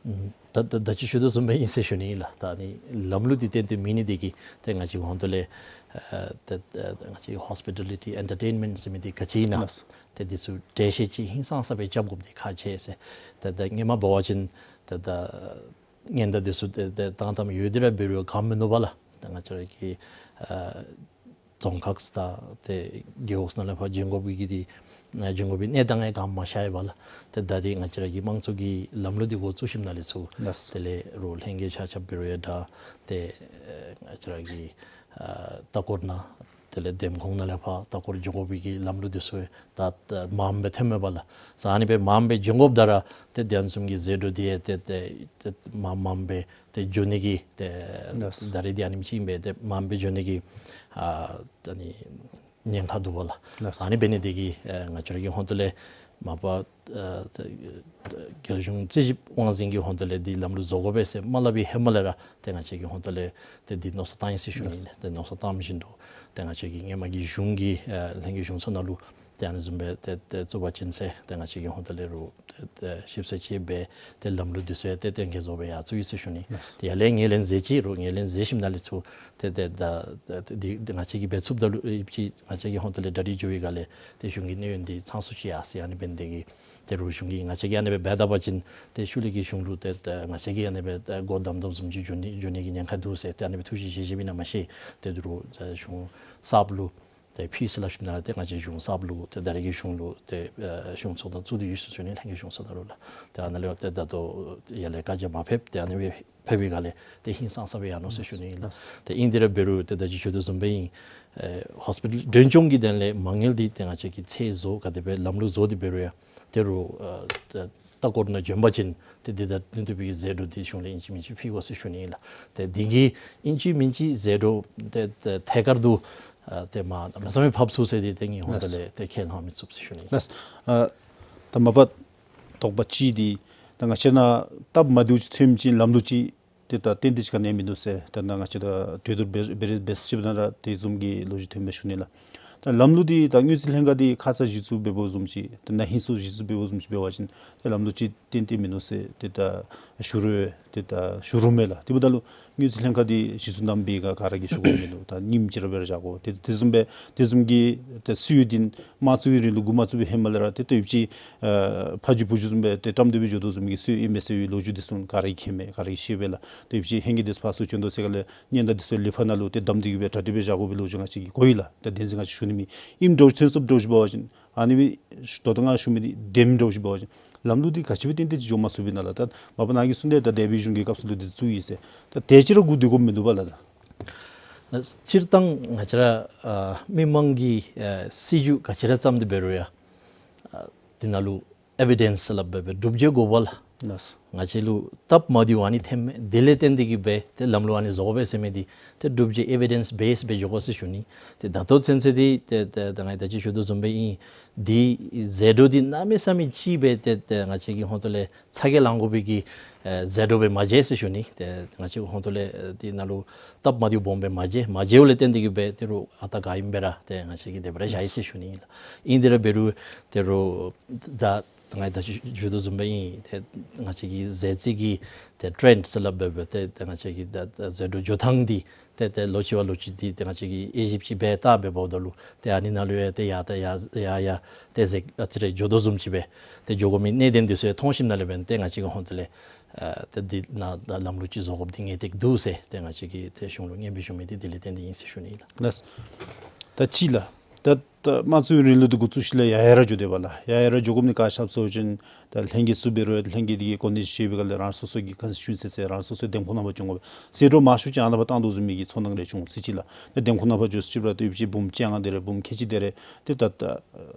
ཨུམ་ད་ད་ད་ཅི་ཞུ་དོ་བཟུམ་སྦེ་ཨིན་ཟེར་ཞུ་ནི་ལགས། ད་ཨ་ནི་ལམ་ལུགས་འདི་ཏན་ཏན་མེད་ནི་འདི་གིས་ཏེ་ང་བཅས་ཧོང་ཏོ་ལས་ཨ་ཏེ་ཏེ་ང་བཅས་ཧོས་པི་ཊ་ལི་ཊི་ཨེན་ཊར་ཊེན་མེནཊ་ཟེར་མི་འདི་ག་ཅི་ཨིན་ན། ལགས། ཏེ་འདི་ཚུ་གྲལ་བཤེར་ཅིག་ཧིང་སངས་ས་སྦེ་རྐྱབ་དགོཔ་འདི་ཁག་ཆེ་ཟེར། ཏེ་ད་སྔོན་མ་འབད་བ་ཅིན་ཏེ་ད་སྙན་དར་འདི་ཚུ་ཏེ་ཏེ་བཏང་བཏངམ་ཡོད་དེ་ར་འབད་རུང་ག་མིན་འདུག་པ་ལགས། ཏེ་ང་བཅས་ར་གི་ཨ་རྫོང་ཁག་དང་ཏེ་རྒེད་འོག་ནང་ལས་ཕར་བྱིན་དགོ་པའི་གི་འདི་ཨ་བྱིན་དགོ་པའི་གནས་སྟངས་ཡང་ག་མ་ཤར་བས་ལགས། ཏེ་ད་རེས་ང་བཅས་ར་གི་དམངས་གཙོ་གི་ལམ་ལུགས་འདི་འགོ་བཙུགས་ཞིནམ་ལས་ཚུར། ལགས། དེ་ལས་རོགས་ལྷན་རྒྱས་ཆ་ཁྱབ་འབད་རུང་ཡང་འདྲ་ཏེ་ཨ་ང་བཅས་ར་གི་ཨ་ལྟ་སྐོར་ནང་དེ་ལས་འདེམས་ཁོངས་ནང་ལས་ཕར་ལྟ་སྐོར་བྱིན་དགོ་པའི་གི་ལམ་ལུགས་འདི་ཚུ་ད་ད་མངམ་སྦེ་ཐོནམ་མས་པ་ལགས། ས་ཨ་ནི་སྦེ་མངམ་སྦེ་བྱིན་དགོཔ་ད་ར་ཏེ་དེ་བཟུམ་གྱི་ཟད་འགྲོ་འདི་ཡང་ཏེ་ཏེ་ཏེ་མངམ་མངམ་སྦེ་ཏེ་འགྱོ་ནི་གི་ཏེ་ལགས། ད་རེས་འདི་ཨ་ནེམ་ཅིག་ཨིན་པས། ཏེ་མངམ་སྦེ་འགྱོ་ནི་གི་ཨ་ད་ནི་ཉེན་ཁ་འདུག་པ་ལགས། ལགས། ཨ་ནི་འབད་ནི་འདི་གིས་ཨ་ང་བཅས་ར་གི་ཧོང་ཏོ་ལས་མ་པ་ཨ་ད་རྒྱལ་གཞུང་རྩིས་ཞིབ་དབང་འཛིན་གྱི་ཧོང་ཏོ་ལས་འདི་ལམ་ལུགས་བཟོ་དགོ་པས་ཟེར་མ་སླབ་པའི་ཧེ་མ་ལས་ར་ཏེ་ང་བཅས་ཀྱི་ཧོང་ཏོ་ལས་ཏེ་འདི་མནོ་བསམ་བཏང་ཡི་ཟེར་ཞུ་ནི། ལགས། ཏེ་མནོ་བསམ་བཏངམ་བཞིན་དུ་ཏེ་ང་བཅས་ཀྱི་སྔོན་མ་གི་གཞུང་གི་ཨ་ལྷན་རྒྱས་གཞུང་ཚོགས་ནང་ལུ་ཏེ་ཨ་ནི་བཟུམ་སྦེ་ཏེ་ཏེ་བཙུགས་པ་ཅིན་ཟེར་ཏེ་ང་བཅས་ཀྱི་ཧོང་ཏོ་ལས་རོགས་ཏེ་ཏེ་ཞིབ་འཚོལ་ཅིག་འབད་ཏེ་ལམ་ལུགས་འདི་ཚུ་ཡང་ཏེ་ཏེ་གཞི་བཟུང་སྦེ་ཡར་བཙུགས་ཡི་ཟེར་ཞུ་ནི། ལགས། ཏེ་ཡར་ལས་ངོས་ལེན་མཛད་ཅི་རུང་ངོས་ལེན་མཛད་ཞིནམ་ལས་ཚུར་ཏེ་ཏེ་ད་ཏེ་འདི་ང་བཅས་ཀྱིས་འབད་ཚུགསཔ་ད་ལུ་ཨེ་ཅིག་ང་བཅས་ཀྱི་ཧོང་ཏོ་ལས་གྲ་སྒྲིག་འགྱོ་བའི་སྒང་ལས་ཏེ་གཞུང་གི་གནས་ཡུན་འདི་ཚང་སུ་ཅིག་ཡར་སོ་ཡི། ཨ་ནི་འབད་ནི་འདི་གིས་ཏེ་རོགས་གཞུང་གིས་ང་བཅས་ཀྱིས་ཨ་ནི་སྦེ་འབད་ད་པ་ཅིན་ཏེ་ཤུལ་ལས་ཀྱི་གཞུང་ལུ་ཏེ་ཏེ་ང་བཅས་ཀྱིས་ཨ་ནི་སྦེ་ཏེ་སྒོ་བསྡམ་བསྡམ་བཟུམ་ཅིག་འགྱོ་ནི་འགྱོ་ནི་གི་ཉེན་ཁ་འདུག་ཟེར་ཏེ་ཨ་ནི་སྦེ་ཐུགས་བཞེད་བཞེས་བཞེསཔ་ཨིན་ན་མ་ཤེས། ཏེ་རོགས་གཞུང་གསརཔ་ལུ་ཏེ་ཕུལ་ཟེར་སླབ་ཞིནམ་ལས་ཏེ་ང་བཅས་གཞུང་གསརཔ་ལུ་ཏེ་ད་རེས་ཀྱི་གཞུང་ལུ་ཏེ་ཨེ་གཞུང་ཚོགས་དང་བཙུགས་ཏེ་ཡོད་ཟེར་ཞུ་ནི། ལྷན་རྒྱས་གཞུང་ཚོགས་ནང་ལུ་ལགས། ཏེ་ཨ་ནཱ་ལས་ཏེ་ད་ལྟོ་ཡར་ལས་བཀའ་རྒྱ་མ་ཕེབས། ཏེ་ཨ་ནི་སྦེ་ཕེབས་པའི་སྒང་ལས་ཏེ་ཧིང་སངས་ས་སྦེ་ཡར་ནུག་ཟེར་ཞུ་ནི་ཨིན་ལགས། ཏེ་ཨིན་དེ་ར་འབད་རུང་ཏེ་ད་ཅི་ཞུ་དོ་བཟུམ་སྦེ་ཨིན། ཨེ་ཧོས་པི་ཊལ་མགྲོན་སྐྱོང་གི་དོན་ལས་མ་དངུལ་འདི་ཏེ་ང་བཅས་ཀྱིས་ཚད་བཟོ་ག་དེ་སྦེ་ལམ་ལུགས་བཟོ་སྟེ་འབད་རུང་ཡང་ཏེ་རོགས་ཨེ་ཏེ་ལྟ་སྐོར་ནང་བྱོན་པ་ཅིན་ཏེ་འདི་དང་བསྟུན་ཏེ་སྦེ་ཟད་འགྲོ་འདི་གཞུང་ལས་ཨིན་ཅི་མིན་ཅི་ཕུལ་དགོ་ཟེར་ཞུ་ནི་ཨིན་ལགས། ཏེ་འདི་གིས་ཨིན་ཅི་མིན་ཅི་ཟད་འགྲོ་ཏེ་ཏེ་ཐད་ཀར་དུ་ཨ་ཏེ་མ་མེད་ས་མེད་ཕབ་ཚུགས་ཟེར་འདི་ཏེ་ངེའི་ཧོང་ཏོ་ལས་ཏེ་ཁས་ལེན་མི་ཚུགས་ཟེར་ཞུ་ནི་ཨིན་ལགས། ལགས། ཨ་ད་མ་པ་དོགས་པ་ཅིག་འདི་ད་ང་བཅས་ནང་སྟབས་མ་བདེཝ་ཅིག་ཐོནམ་ཅིག་ལམ་ལུགས་ཅིག་ཏེ་ད་ཏན་ཏིག་ཅིག་ག་ནི་ཡང་མིན་འདུག་ཟེར། ད་ནཱ་ང་བཅས་ད་གྲོས་བསྡུར་འབད་འབད་རེས་འབད་ཞིནམ་ད་ར་དེ་བཟུམ་གྱི་ལོ་རྒྱུས་ཐོན་པས་ཞུ་ནི་ལགས། ད་ལམ་ལུགས་འདི་ད་དངུལ་རྩིས་ལྷན་ཁག་འདི་ཁ་ཙ་གཞི་བཙུགས་འབད་འབདཝ་བཟུམ་ཅིག་ད་ན་ཧིང་སུ་གཞི་བཙུགས་འབད་འབདཝ་བཟུམ་ཅིག་འབད་བ་ཅིན་ད་ལམ་ལུགས་ཅིག་ཏན་ཏིག་མིན་འདུག་ཟེར་ཏེ་ད་ཞུ་རུང་ ཏེ་ད་ཞུ་རུང་མས་ལགས། དེ་འབདཝ་ད་ལུ་དངུལ་རྩིས་ལྷན་ཁག་འདི་གཞི་བཙུགས་གནང་པའི་ག་ག་ར་གིས་ཞུ་དགོཔ་མིན་འདུག། ད་ཉིནམ་གཅིག་ར་སྦེ་ར་བཞག་དགོ། ཏེ་དེ་བཟུམ་སྦེ་དེ་བཟུམ་གྱི་ཏེ་སྲོལ་ཡོད་དེ་མ་བཙུགས་པའི་རིང་ལུ་འགོ་མ་བཙུགས་པའི་ཧེ་མ་ལས་ར་ཏེ་ད་ཡོདཔ་ཅིག་ཨ་ཕ་རྒྱུད་བུ་རྒྱུད་བཟུམ་སྦེ་ཏེ་བཀྲམ་སྟེ་སྦེ་འགྱོ་དོ་བཟུམ་གྱི་སྲོལ་ཨིན་པས་ཟེར་བའི་ལོ་རྒྱུས་འདི་ཚུ་ག་ར་གིས་མཁྱེན་མས། ག་ར་གིས་ཤེས་པས་ལགས། ཏེ་ད་ཡོདཔ་ཅིག་ཧེང་གི་འདི་ཚུ་ཕར་ཚུར་བྱོན་དོ་ཟེར་ག་ལས་སྙན་དར་འདི་ཚུ་ལི་ཕར་ནང་ལུ་ཏེ་བསྡམས་ཏེ་གི་སྦེ་གྲ་སྒྲིག་སྦེ་བཞག་དགོ་པའི་ལོ་རྒྱུས་ང་བཅས་ཀྱིས་གོ་ཡི་ལགས། ད་བདེན་འཛིན་ང་བཅས་ཞུ་ནི་མེད། ཨིནམ་འདྲཝ་ཅིག་ཐོན་སོངམ་འདྲཝ་ཅིག་འབད་བ་ཅིན་ཨ་ནི་སྦེ་ད་ལྟོ་ང་ཞུ་མི་འདི་བདེནམ་འདྲཝ་ཅིག་འབད་བ་ཅིན་ལམ་ལུགས་འདི་ག་ཅི་སྦེ་བརྟེན་ཏེ་ཅིག་འགྱོཝ་མས་ཟེར་བ་ཅིན་ལགས། ད་མ་པ་ནཱ་གིས་གསུངས་ཏེ་ད་འདས་པའི་གཞུང་གི་སྐབས་སུ་ལུ་འདི་བཙུགས་ཡི་ཟེར། ད་དེ་ཅིག་ར་སྒུག་སྡོད་དགོཔ་མིན་འདུག་པ་ལགས། ད་སྤྱིར་བཏང་ང་བཅས་ར་ཨ་མི་མང་གིས་ཨ་སྲིད་བྱུས་ག་ཅི་ར་བརྩམས་ཏེ་འབད་རུང་ཡང་ཨ་འདི་ནང་ལུ་ཨེ་བི་ཌེནསི་ལགས་འབད་བའི་སྒྲུབ་བྱེད་དགོ་པས་ལགས། ལགས། ང་བཅས་ལུ་སྟབས་མ་བདེཝ་ཨ་ནི་ཐོནམ་མས། དེ་ལས་བརྟེན་ཏེ་གི་སྦེ་ཏེ་ལམ་ལུགས་ཨ་ནི་བཟོ་དགོ་པས་ཟེར་མི་འདི་ཏེ་སྒྲུབ་བྱེད་ཨེ་བི་ཌེནསི་བེསི་སྦེ་འགྱོ་དགོ་ཟེར་ཞུ་ནི། ཏེ་ད་ལྟོ་ཚུན་ཚོད་འདི་ཏེ་ཏེ་ད་ང་ད་ཅི་ཞུ་དོ་བཟུམ་སྦེ་ཨིན། འདི་ཟད་འགྲོ་འདི་གནམ་མེད་ས་མེད་ཅིག་སྦེ་ཏེ་ཏེ་ང་བཅས་ཀྱི་ཧོང་ཏོ་ལས་ཚ་གྱང་ལང་དགོ་པའི་གི་ཨེ་ཟད་འགྲོ་སྦེ་མ་མཇལ་ཟེར་ཞུ་ནི། ཏེ་ང་བཅས་ཧོང་ཏོ་ལས་ཨེ་འདི་ནང་ལུ་སྟབས་མ་བདེཝ་སྦོམ་སྦེ་མ་མཇལ། མ་མཇལཝ་ལས་བརྟེན་ཏེ་གི་སྦེ་ད་རུང་ཨ་རྟག་ག་ཨིནམ་སྦེ་ར་ཏེ་ང་བཅས་ཀྱིས་དེ་སྦེ་ར་བཞག་ཡི་ཟེར་ཞུ་ནི་ཨིན་ལགས། ཨིན་དེ་ར་འབད་རུང་ད་རུང་ད་ད་ང་ད་ཅི་ཞུ་དོ་བཟུམ་སྦེ་ཨིན། ཏེ་ང་བཅས་ཀྱི་ཟད་རྩིས་ཀྱི་ཏེ་ཊེན་ཌི་ཟེར་སླབ་འབད་བའི་ཏེ་ཏེ་ང་བཅས་ཀྱི་ད་ད་ཟད་འགྲོ་འགྱོ་ཐངས་འདི་ཏེ་ཏེ་ལོ་གཅིག་བ་ལོ་གཅིག་འདི་ཏེ་ང་བཅས་ཀྱིས་དབྱེ་ཞིབ་ཅིག་འབད་བལྟ་འབདཝ་ད་ལུ་ཏེ་ཨ་ནི་ནང་ལུ་ཡང་ཏེ་ཡར་ད་ཡར་ཡར་ཡར་ཏེ་ཟད་ཨ་ཙི་རེ་འགྱོ་དོ་བཟུམ་ཅིག་སྦེ་ཏེ་འགྱོ་དགོ་མི་གནད་དོན་འདི་ཚུ་ཡང་མཐོང་ཞིནམ་ལས་འབདན་ཏེ་ང་བཅས་ཀྱི་ཧོང་ཏོ་ལས་ཨ་ཏེ་འདི་ནང་ད་ལམ་ལུགས་ཅིག་བཟོ་དགོཔ་འདི་ངེས་ཏིག་འདུག་ཟེར་ཏེ་ང་བཅས་ཀྱིས་ཏེ་གཞུང་ལུ་སྙན་འབུལ་ཞུ་མི་འདི་དེ་ལས་བརྟེན་ཏེ་ཨིན་ཟེར་ཞུ་ནི་ཨིན་ལགས། ལགས། ད་ཅི་ལགས། ད་ད་མ་བཙུགས་རིང་ལུ་འདི་འགོ་བཙུགས་ཞིནམ་ལས་ཡར་ཡར་ར་འགྱོ་དེས་པ་ལགས། ཡར་ཡར་ར་འགྱོ་དགོ་མི་ག་ཅི་སླབ་ཟེར་བ་ཅིན་ད་ལྷན་རྒྱས་ཚུ་འབད་རུང་ལྷན་རྒྱས་འདི་གི་གོ་གནས་ཅིག་ཡོད་པའི་སྒང་ལས་རང་སོ་སོ་གི་ཀོན་སི་ཊི་ཊུ་ཨེན་སི་ཟེར་རང་སོ་སོའི་འདེམས་ཁོངས་རྣམ་པ་སྐྱོང་དགོ་པས། ཟད་འགྲོ་མང་ཤོས་ཅིག་ཨ་ནཱ་ཕར་བཏང་དོ་བཟུམ་མའི་གི་ཚོར་སྣང་རེ་བྱུང་ཟེར་ཅིག་ལགས། ད་འདེམས་ཁོངས་ནང་ཕར་འགྱོ་ཟེར་ཅིག་ར་ཏེ་ཡོདཔ་ཅིག་འབུམ་བཅོ་ལྔ་དེ་རེ་འབུམ་ཁལ་གཅིག་དེ་རེ་ཏེ་ད་ད་ཨ་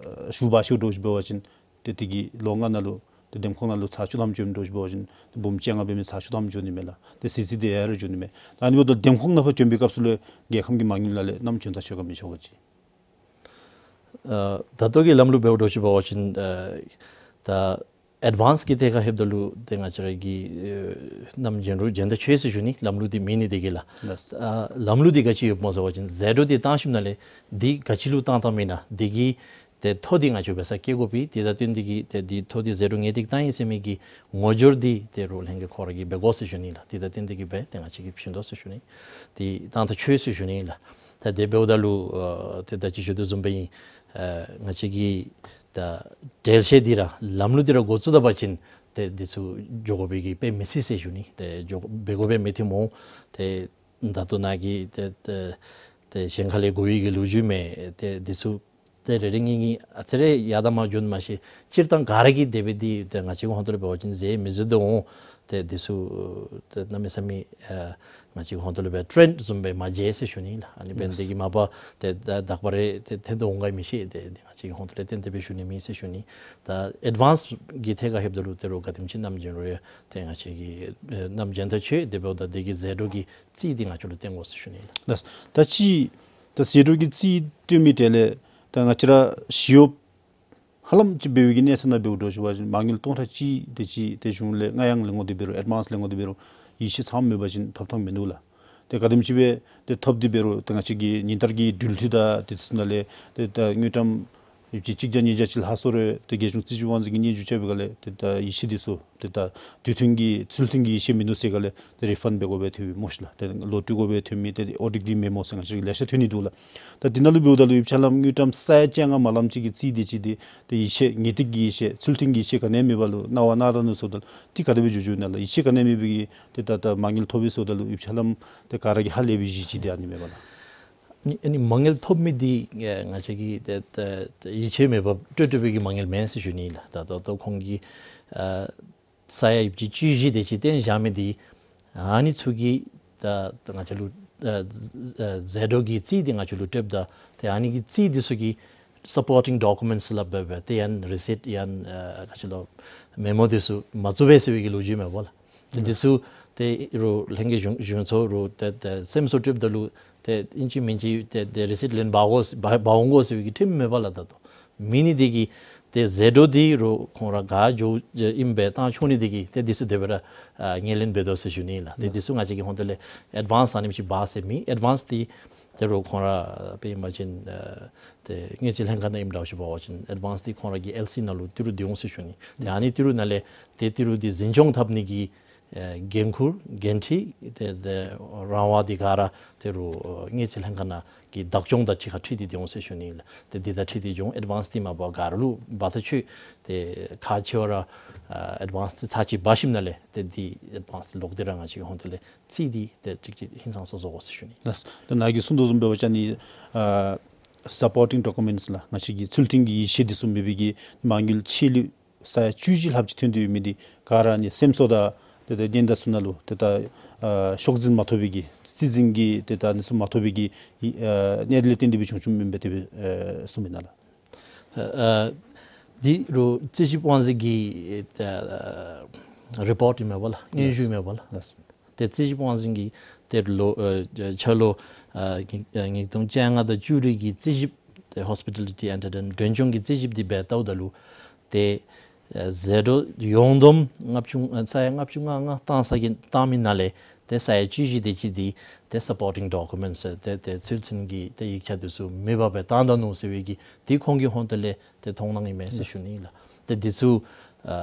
ཞུ་བ་ཞུ་འདྲཝ་ཅིག་འབད་བ་ཅིན་ཏེ་དེ་གིས་ལོ་ལྔ་ནང་ལུ་ཏེ་འདེམས་ཁོངས་ནང་ལུ་ཚར་བཅུ་ཐམ་བྱོན་འདྲཝ་ཅིག་འབད་བ་ཅིན་ཏེ་འབུམ་བཅོ་ལྔ་འབད་མི་ཚར་བཅུ་ཐམ་འགྱོ་ནི་མས་ལགས། ཏེ་ཟད་རྩིས་འདི་ཡར་ཡར་འགྱོ་ནི་མས། ད་ཨ་ནི་འབདཝ་ད་འདེམས་ཁོངས་ནང་ཕར་བྱོན་པའི་སྐབས་སུ་ལུ་རྒྱལ་ཁམས་ཀྱི་མ་དངུལ་ནང་ལས་གནམ་བྱོན་དང་ཆ་ཁྱབ་མི་ཆོག་ག་ཅི། ཨ་ད་ལྟོ་གི་ལམ་ལུགས་འབདཝ་འདྲཝ་ཅིག་འབད་བ་ཅིན་ཨ་ད་ཨེཌ་ཝཱནསི་གི་ཐད་ཁར་ལྷོདཔ་ད་ལུ་ཏེ་ང་བཅས་ར་གིས་ཨ་གནམ་བྱོན་རུང་བྱོན་ད་ཆོག་ཟེར་ཞུ་ནི། ལམ་ལུགས་འདི་མེད་ནི་དེ་གིས་ལགས། ལགས། ཨ་ལམ་ལུགས་འདི་ག་ཅི་ཡོདཔ་སྨོ་ཟེར་བ་ཅིན་ཟད་འགྲོ་འདི་བཏང་ཞིནམ་ལས་འདི་ག་ཅི་ལུ་བཏང་བཏངམ་ཨིན་ན་འདི་གི་ཏེ་ཐོ་འདི་ང་བཅས་འབད་སར་བསྐྱལ་དགོ་པས། དེ་དང་བསྟུན་ཏེ་གི་ཏེ་འདི་ཐོ་འདི་ཟད་འགྲོ་ངེས་ཏིག་བཏང་ཡི་ཟེར་མི་གི་ངོ་སྦྱོར་འདི་ད་རུང་ལྷན་རྒྱས་ཁོ་ར་གིས་འབད་དགོ་ཟེར་ཞུ་ནི་ལགས། དེ་དང་བསྟུན་ཏེ་གི་སྦེ་ཏེ་ང་བཅས་ཀྱིས་བྱིན་དོ་ཟེར་ཞུ་ནི། ཏེ་བཏང་ད་ཆོག་ཟེར་ཞུ་ནི་ལགས། ད་དེ་འབདཝ་ད་ལུ་ཨ་ཏེ་ད་ཅི་ཞུ་དོ་བཟུམ་སྦེ་ཨིན། ཨ་ང་བཅས་ཀྱིས་ད་གྲལ་བཤེར་འདི་ར་ལམ་ལུགས་འདི་ར་འགོ་བཙུགས་ད་པ་ཅིན་ཏེ་འདི་ཚུ་འགྱོ་དགོ་པའི་གི་དཔེ་མི་སྲིད་ཟེར་ཞུ་ནི། ཏེ་འགྱོ་འབད་དགོ་པའི་མི་ཐོནམ་འོང་། ཏེ་ད་ལྟོ་ནཱ་གི་ཏེ་ཏེ་ཏེ་གཞན་ཁ་ལས་གོ་བའི་གི་ལོ་རྒྱུས་མས། ཏེ་འདི་ཚུ་ཏེ་རེ་རེ་གཉིས་གཉིས་ཨ་ཙི་རེ་ཡར་དང་མར་འགྱོ་ནི་མ་ཤེས། སྤྱིར་བཏང་ག་ར་གིས་དེ་སྦེ་འདི་ཏེ་ང་བཅས་ཧོང་ཏོ་ལས་འབད་བ་ཅིན་ཟད་མི་ཟད་དོ་འོང་། ཏེ་འདི་ཚུ་ཏེ་གནམ་མེད་ས་མེད་ཨ་ང་བཅས་ཧོང་ཏོ་ལས་འབད་ཊེན་ཌི་བཟུམ་སྦེ་མ་མཇལ་ཟེར་ཞུ་ནི་ལགས། ཨ་ནི་འབདན་ཏེ་གི་མ་པ་ཏེ་ད་དག་པ་རེ་ཏེ་ཐོན་དོ་འོང་ག་མི་ཤེས། ཏེ་འདི་ང་བཅས་ཧོང་ཏོ་ལས་ཏན་ཏན་སྦེ་ཞུ་ནི་མེད་ཟེར་ཞུ་ནི། ད་ཨེཌ་ཝཱནསི་གི་ཐད་ཁར་ལྷོདཔ་ད་ལུ་ད་རུང་ག་དེམ་ཅིག་གནམ་བྱོན་རུང་ཡང་ཏེ་ང་བཅས་ཀྱིས་ཨེ་གནམ་བྱོན་ད་ཆོག། དེ་འབདཝ་ད་དེ་གི་ཟད་འགྲོ་གི་རྩིས་འདི་ང་བཅས་ལུ་བཏོན་དགོ་ཟེར་ཞུ་ནི་ལགས། ལགས། ད་ཅི་ད་ཟད་འགྲོ་གི་རྩིས་བཏོན་མི་གྲས་ལས་ད་ང་བཅས་ར་ཞི་གཡོགཔ་ཧ་ལམ་ཅིག་འབད་བའི་གི་གནས་ཚད་ནང་འབདཝ་འདྲཝ་ཅིག་འབད་བ་ཅིན་མ་དངུལ་སྟོང་ཕྲག་གཅིག་དེ་ཅིག་ཏེ་གཞུང་ལས་སྔ་ཡང་ལེན་དགོ་དེ་འབད་རུང་ཨེཌ་ཝཱནསི་ལེན་དགོ་དེ་འབད་རུང་ཡིད་ཆེས་ཚངམ་མེད་པ་ཅིན་ཐོབ་ཐངས་མིན་འདུག་ལགས། ཏེ་ག་དེམ་ཅིག་སྦེ་ཏེ་ཐོབ་དེ་འབད་རུང་ཏེ་ང་བཅས་ཀྱི་ཉིན་ལྟར་གྱི་འགྲུལ་འཐུས་དང་དེ་ཚུ་ནང་ལས་ཏེ་ད་དངུལ་ཀྲམ་ཡོདཔ་ཅིག་གཅིག་བརྒྱ་གཉིས་བརྒྱ་ཅིག་ལྷག་སོང་རུང་ཏེ་རྒྱལ་གཞུང་རྩིས་ཞིབ་དབང་འཛིན་གྱི་སྙན་ཞུ་བཅར་བའི་སྒང་ལས་ཏེ་ད་ཡིད་ཆེས་འདི་ཚུ་ཏེ་ད་དུས་མཐུན་གྱི་ཚུལ་མཐུན་གྱི་ཡིད་ཆེས་མིན་འདུག་ཟེར་སྒང་ལས་ཏེ་རི་ཕཱནཌ་འབད་དགོ་པའི་ཐོན་མི་སྨོ་ཤིག་ལགས། ཏེ་ལོག་སྤྲོད་དགོ་པའི་ཐོན་མི་ཏེ་ཨོ་ཌིཊ་འདི་མེན་སྨོ་ཟེར་ང་བཅས་ལེ་ཤ་ཐོན་ནི་འདུག་ལགས། ད་འདི་ནང་ལུ་འབདཝ་ད་ལུ་ཡིབ་ཆ་ལམ་དངུལ་ཀྲམ་ས་ཡ་བཅོ་ལྔ་མ་ལམ་ཅིག་གི་རྩིས་དེ་ཅིག་འདི་ཏེ་ཡིད་ཆེས་ངེས་ཏིག་གི་ཡིད་ཆེས་ཚུལ་མཐུན་གྱི་ཡིད་ཆེས་ག་ནི་ཡང་མེད་པར་ལུ་གནང་བ་གནང་ད་ནུག་ཟེརཝ་ད་ལུ་འདི་ག་དེ་སྦེ་འགྱོ་འགྱོཝ་ཨིན་ན་ལགས། ཡིད་ཆེས་ག་ནི་ཡང་མེད་པའི་གི་ཏེ་ད་ད་མ་དངུལ་ཐོབ་ཡི་ཟེརཝ་ད་ལུ་ཡིབ་ཆ་ལམ་ཏེ་ག་ར་གིས་ཧ་ལས་པའི་གཞི་ཅིག་འདི་ཨ་ནི་མས་པ་ལགས། ཨ་ནི་ཨ་ནི་མ་དངུལ་ཐོབ་མི་འདི་ཨེ་ང་བཅས་ཀྱིས་ཏེ་ཏེ་ཏེ་ཡིད་ཆེས་མེད་པར་སྤྲོད་སྤྲོད་པའི་གི་མ་དངུལ་མེན་ཟེར་ཞུ་ནི་ལགས། ད་ད་ལྟོ་ཁོང་གིས་ཨ་ས་ཡ་ཡིབ་ཅིག་བཅུ་བཞི་དེ་ཅིག་བཏོན་བཞག་མི་འདི་ཨ་ནི་ཚུ་གིས་ད་ད་ང་བཅས་ལུ་ཨ་ཨ་ཟད་འགྲོ་གི་རྩིས་འདི་ང་བཅས་ལུ་སྤྲོདཔ་ད་ཏེ་ཨ་ནི་གི་རྩིས་འདི་ཚུ་གི་སཔོར་ཊིང་ཌོ་ཀུ་མེནཊསི་སླབ་འབད་བའི་ཏེ་ཡང་རི་སིཊ་ཡང་ཨ་ག་ཅི་ལོ་མེ་མོ་འདི་ཚུ་མ་བཙུགས་པས་ཟེར་བའི་གི་ལོ་རྒྱུས་མས་པ་ལགས། ཏེ་འདི་ཚུ་ཏེ་རུང་ལྷན་རྒྱས་གཞུང་གཞུང་ཚོགས་རུང་ཏེ་ཏེ་སེམས་གསོ་སྤྲོདཔ་ད་ལུ་ཏེ་ཨིན་ཅི་མིན་ཅི་ཏེ་ཏེ་རི་སིཊ་ལེན་འབག་དགོ་འབག་འབག་འོང་དགོ་ཟེར་བའི་གི་ཁྲིམས་མེད་པ་ལགས། ད་ལྟོ་མེད་ནི་དེ་གིས་ཏེ་ཟད་འགྲོ་འདི་རུང་ཁོང་ར་ག་འགྱོ་ཨིནམ་སྦེ་བཏང་ཆོག་ནི་དེ་གིས་ཏེ་འདི་ཚུ་དེ་སྦེ་ར་ཨ་ངོས་ལེན་འབད་དོ་ཟེར་ཞུ་ནི་ལགས། ཏེ་འདི་ཚུ་ང་བཅས་ཀྱིས་ཧོང་ཏོ་ལས་ཨེཌ་ཝཱནསི་ཨ་ནེམ་ཅིག་འབག་ཟེར་མེད། ཨེཌ་ཝཱནསི་འདི་ཏེ་རུང་ཁོང་ར་དཔེ་ཨིན་པ་ཅིན་ཨ་ཏེ་དངུལ་རྩིས་ལྷན་ཁག་ནང་ཨིནམ་འདྲཝ་ཅིག་འབད་བ་ཅིན་ཨེཌ་ཝཱནསི་འདི་ཁོང་ར་གི་ཨེལ་སི་ནང་ལུ་ཏི་རུ་སྡོད་འོང་ཟེར་ཞུ་ནི། ཏེ་ཨ་ནི་ཏི་རུ་ནང་ལས་ཏེ་ཏི་རུ་འདི་འཛིན་སྐྱོང་འཐབ་ནི་གི་ ཨེ་འགན་ཁུར་འགན་འཁྲི་ཏེ་ཏེ་རང་དབང་འདི་ག་ར་ཏེ་རུ་ཨེ་དངུལ་རྩིས་ལྷན་ཁག་ནང་གི་བདག་སྐྱོང་དང་གཅིག་ཁར་འཁྲིལ་ཏེ་འདི་འོང་ཟེར་ཞུ་ནི་ལགས། ཏེ་འདི་དང་འཁྲིལ་ཏེ་འགྱོ་ཨེཌ་ཝཱནསི་འདི་མ་པ་ག་ར་ལུ་འབག་ད་ཆོག། ཏེ་ཁག་ཆེ་བ་ར་ཨེཌ་ཝཱནསི་འདི་ཚར་གཅིག་འབག་ཞིནམ་ལས་ཏེ་འདི་ཨེཌ་ཝཱནསི་འདི་ལོག་སྟེ་ར་ང་བཅས་ཧོང་ཏེ་ལས་རྩིས་འདི་ཏེ་གཅིག་གཅིག་ཧིང་སངས་ས་བཟོ་དགོ་ཟེར་ཞུ་ནི། ལགས། ད་ནཱ་གིས་གསུངས་དོ་བཟུམ་འབད་བ་ཅིན་ཨ་སཔོར་ཊིང་ཌོ་ཀུ་མེནཊསི་ལགས། ང་བཅས་ཀྱི་ཚུལ་མཐུན་གྱི་ཡིག་ཆ་འདི་ཚུ་མེད་པའི་གི་མ་དངུལ་ཆད་ལུ་ས་ཡ་བཅུ་བཞི་ལྷགཔ་ཅིག་ཐོན་ཏེ་ཡོད་མི་འདི་ག་ར་ཨ་ནི་སེམས་གསོ་དང་ཏེ་ད་ཉེན་བརྡ་ཚུ་ནང་ལུ་ཏེ་ད་ཨ་ཤོག་འཛིན་མ་ཐོབ་པའི་གི་རྩིས་འཛིན་གྱི་ཏེ་ད་ཨ་ནི་ཚུ་མ་ཐོབ་པའི་གི་ཨ་གནད་ལས་བརྟེན་ཏེ་སྦེ་བྱུང་བྱུངམ་ཨིན་པས་དེ་སྦེ་ཨ་གསུངམ་ཨིན་ན་ལགས། ཨ་འདི་རུ་རྩིས་ཞིབ་དབང་འཛིན་གྱི་ཨ་རི་པོརཊ་ཨིན་མས་པ་ལགས། སྙན་ཞུ་ཨིན་མས་པ་ལགས། ལགས། ཏེ་རྩིས་ཞིབ་དབང་འཛིན་གྱིས་ཏེ་ལོ་ཨ་ཆ་ལོ་ཨ་ཉིས་ཨ་ཉིས་སྟོང་བཅོ་ལྔ་དང་བཅུ་དྲུག་གི་རྩིས་ཞིབ་ཏེ་ཧོསི་པི་ཊ་ལི་ཊི་ཨེན་ཊར་ཊེན་མེནཊ་འགྲེམས་སྐྱོང་གི་རྩིས་ཞིབ་འདི་འབད་བལྟཝ་ད་ལུ་ཏེ་ཨ་ཟད་འགྲོ་ཡོངས་བསྡོམས་ལྔ་བཅུ་ཨ་ས་ཡ་ལྔ་བཅུ་ང་ལྔ་བཏང་ས་གི་བཏང་མི་ནང་ལས་ཏེ་ས་ཡ་བཅུ་བཞི་དེ་ཅིག་འདི་ཏེ་སཔོར་ཊིང་ཌོ་ཀུ་མེནཊསི་ཏེ་ཏེ་ཚུལ་མཐུན་གྱི་ཏེ་ཡིག་ཆ་འདི་ཚུ་མེད་པར་སྦེ་བཏང་ད་ནུག་ཟེར་བའི་གི་འདི་ཁོང་གི་ཧོང་ཏེ་ལས་ཏེ་མཐོང་སྣང་ཨིན་མས་ཟེར་ཞུ་ནི་ལགས། ཏེ་འདི་ཚུ་ཨ་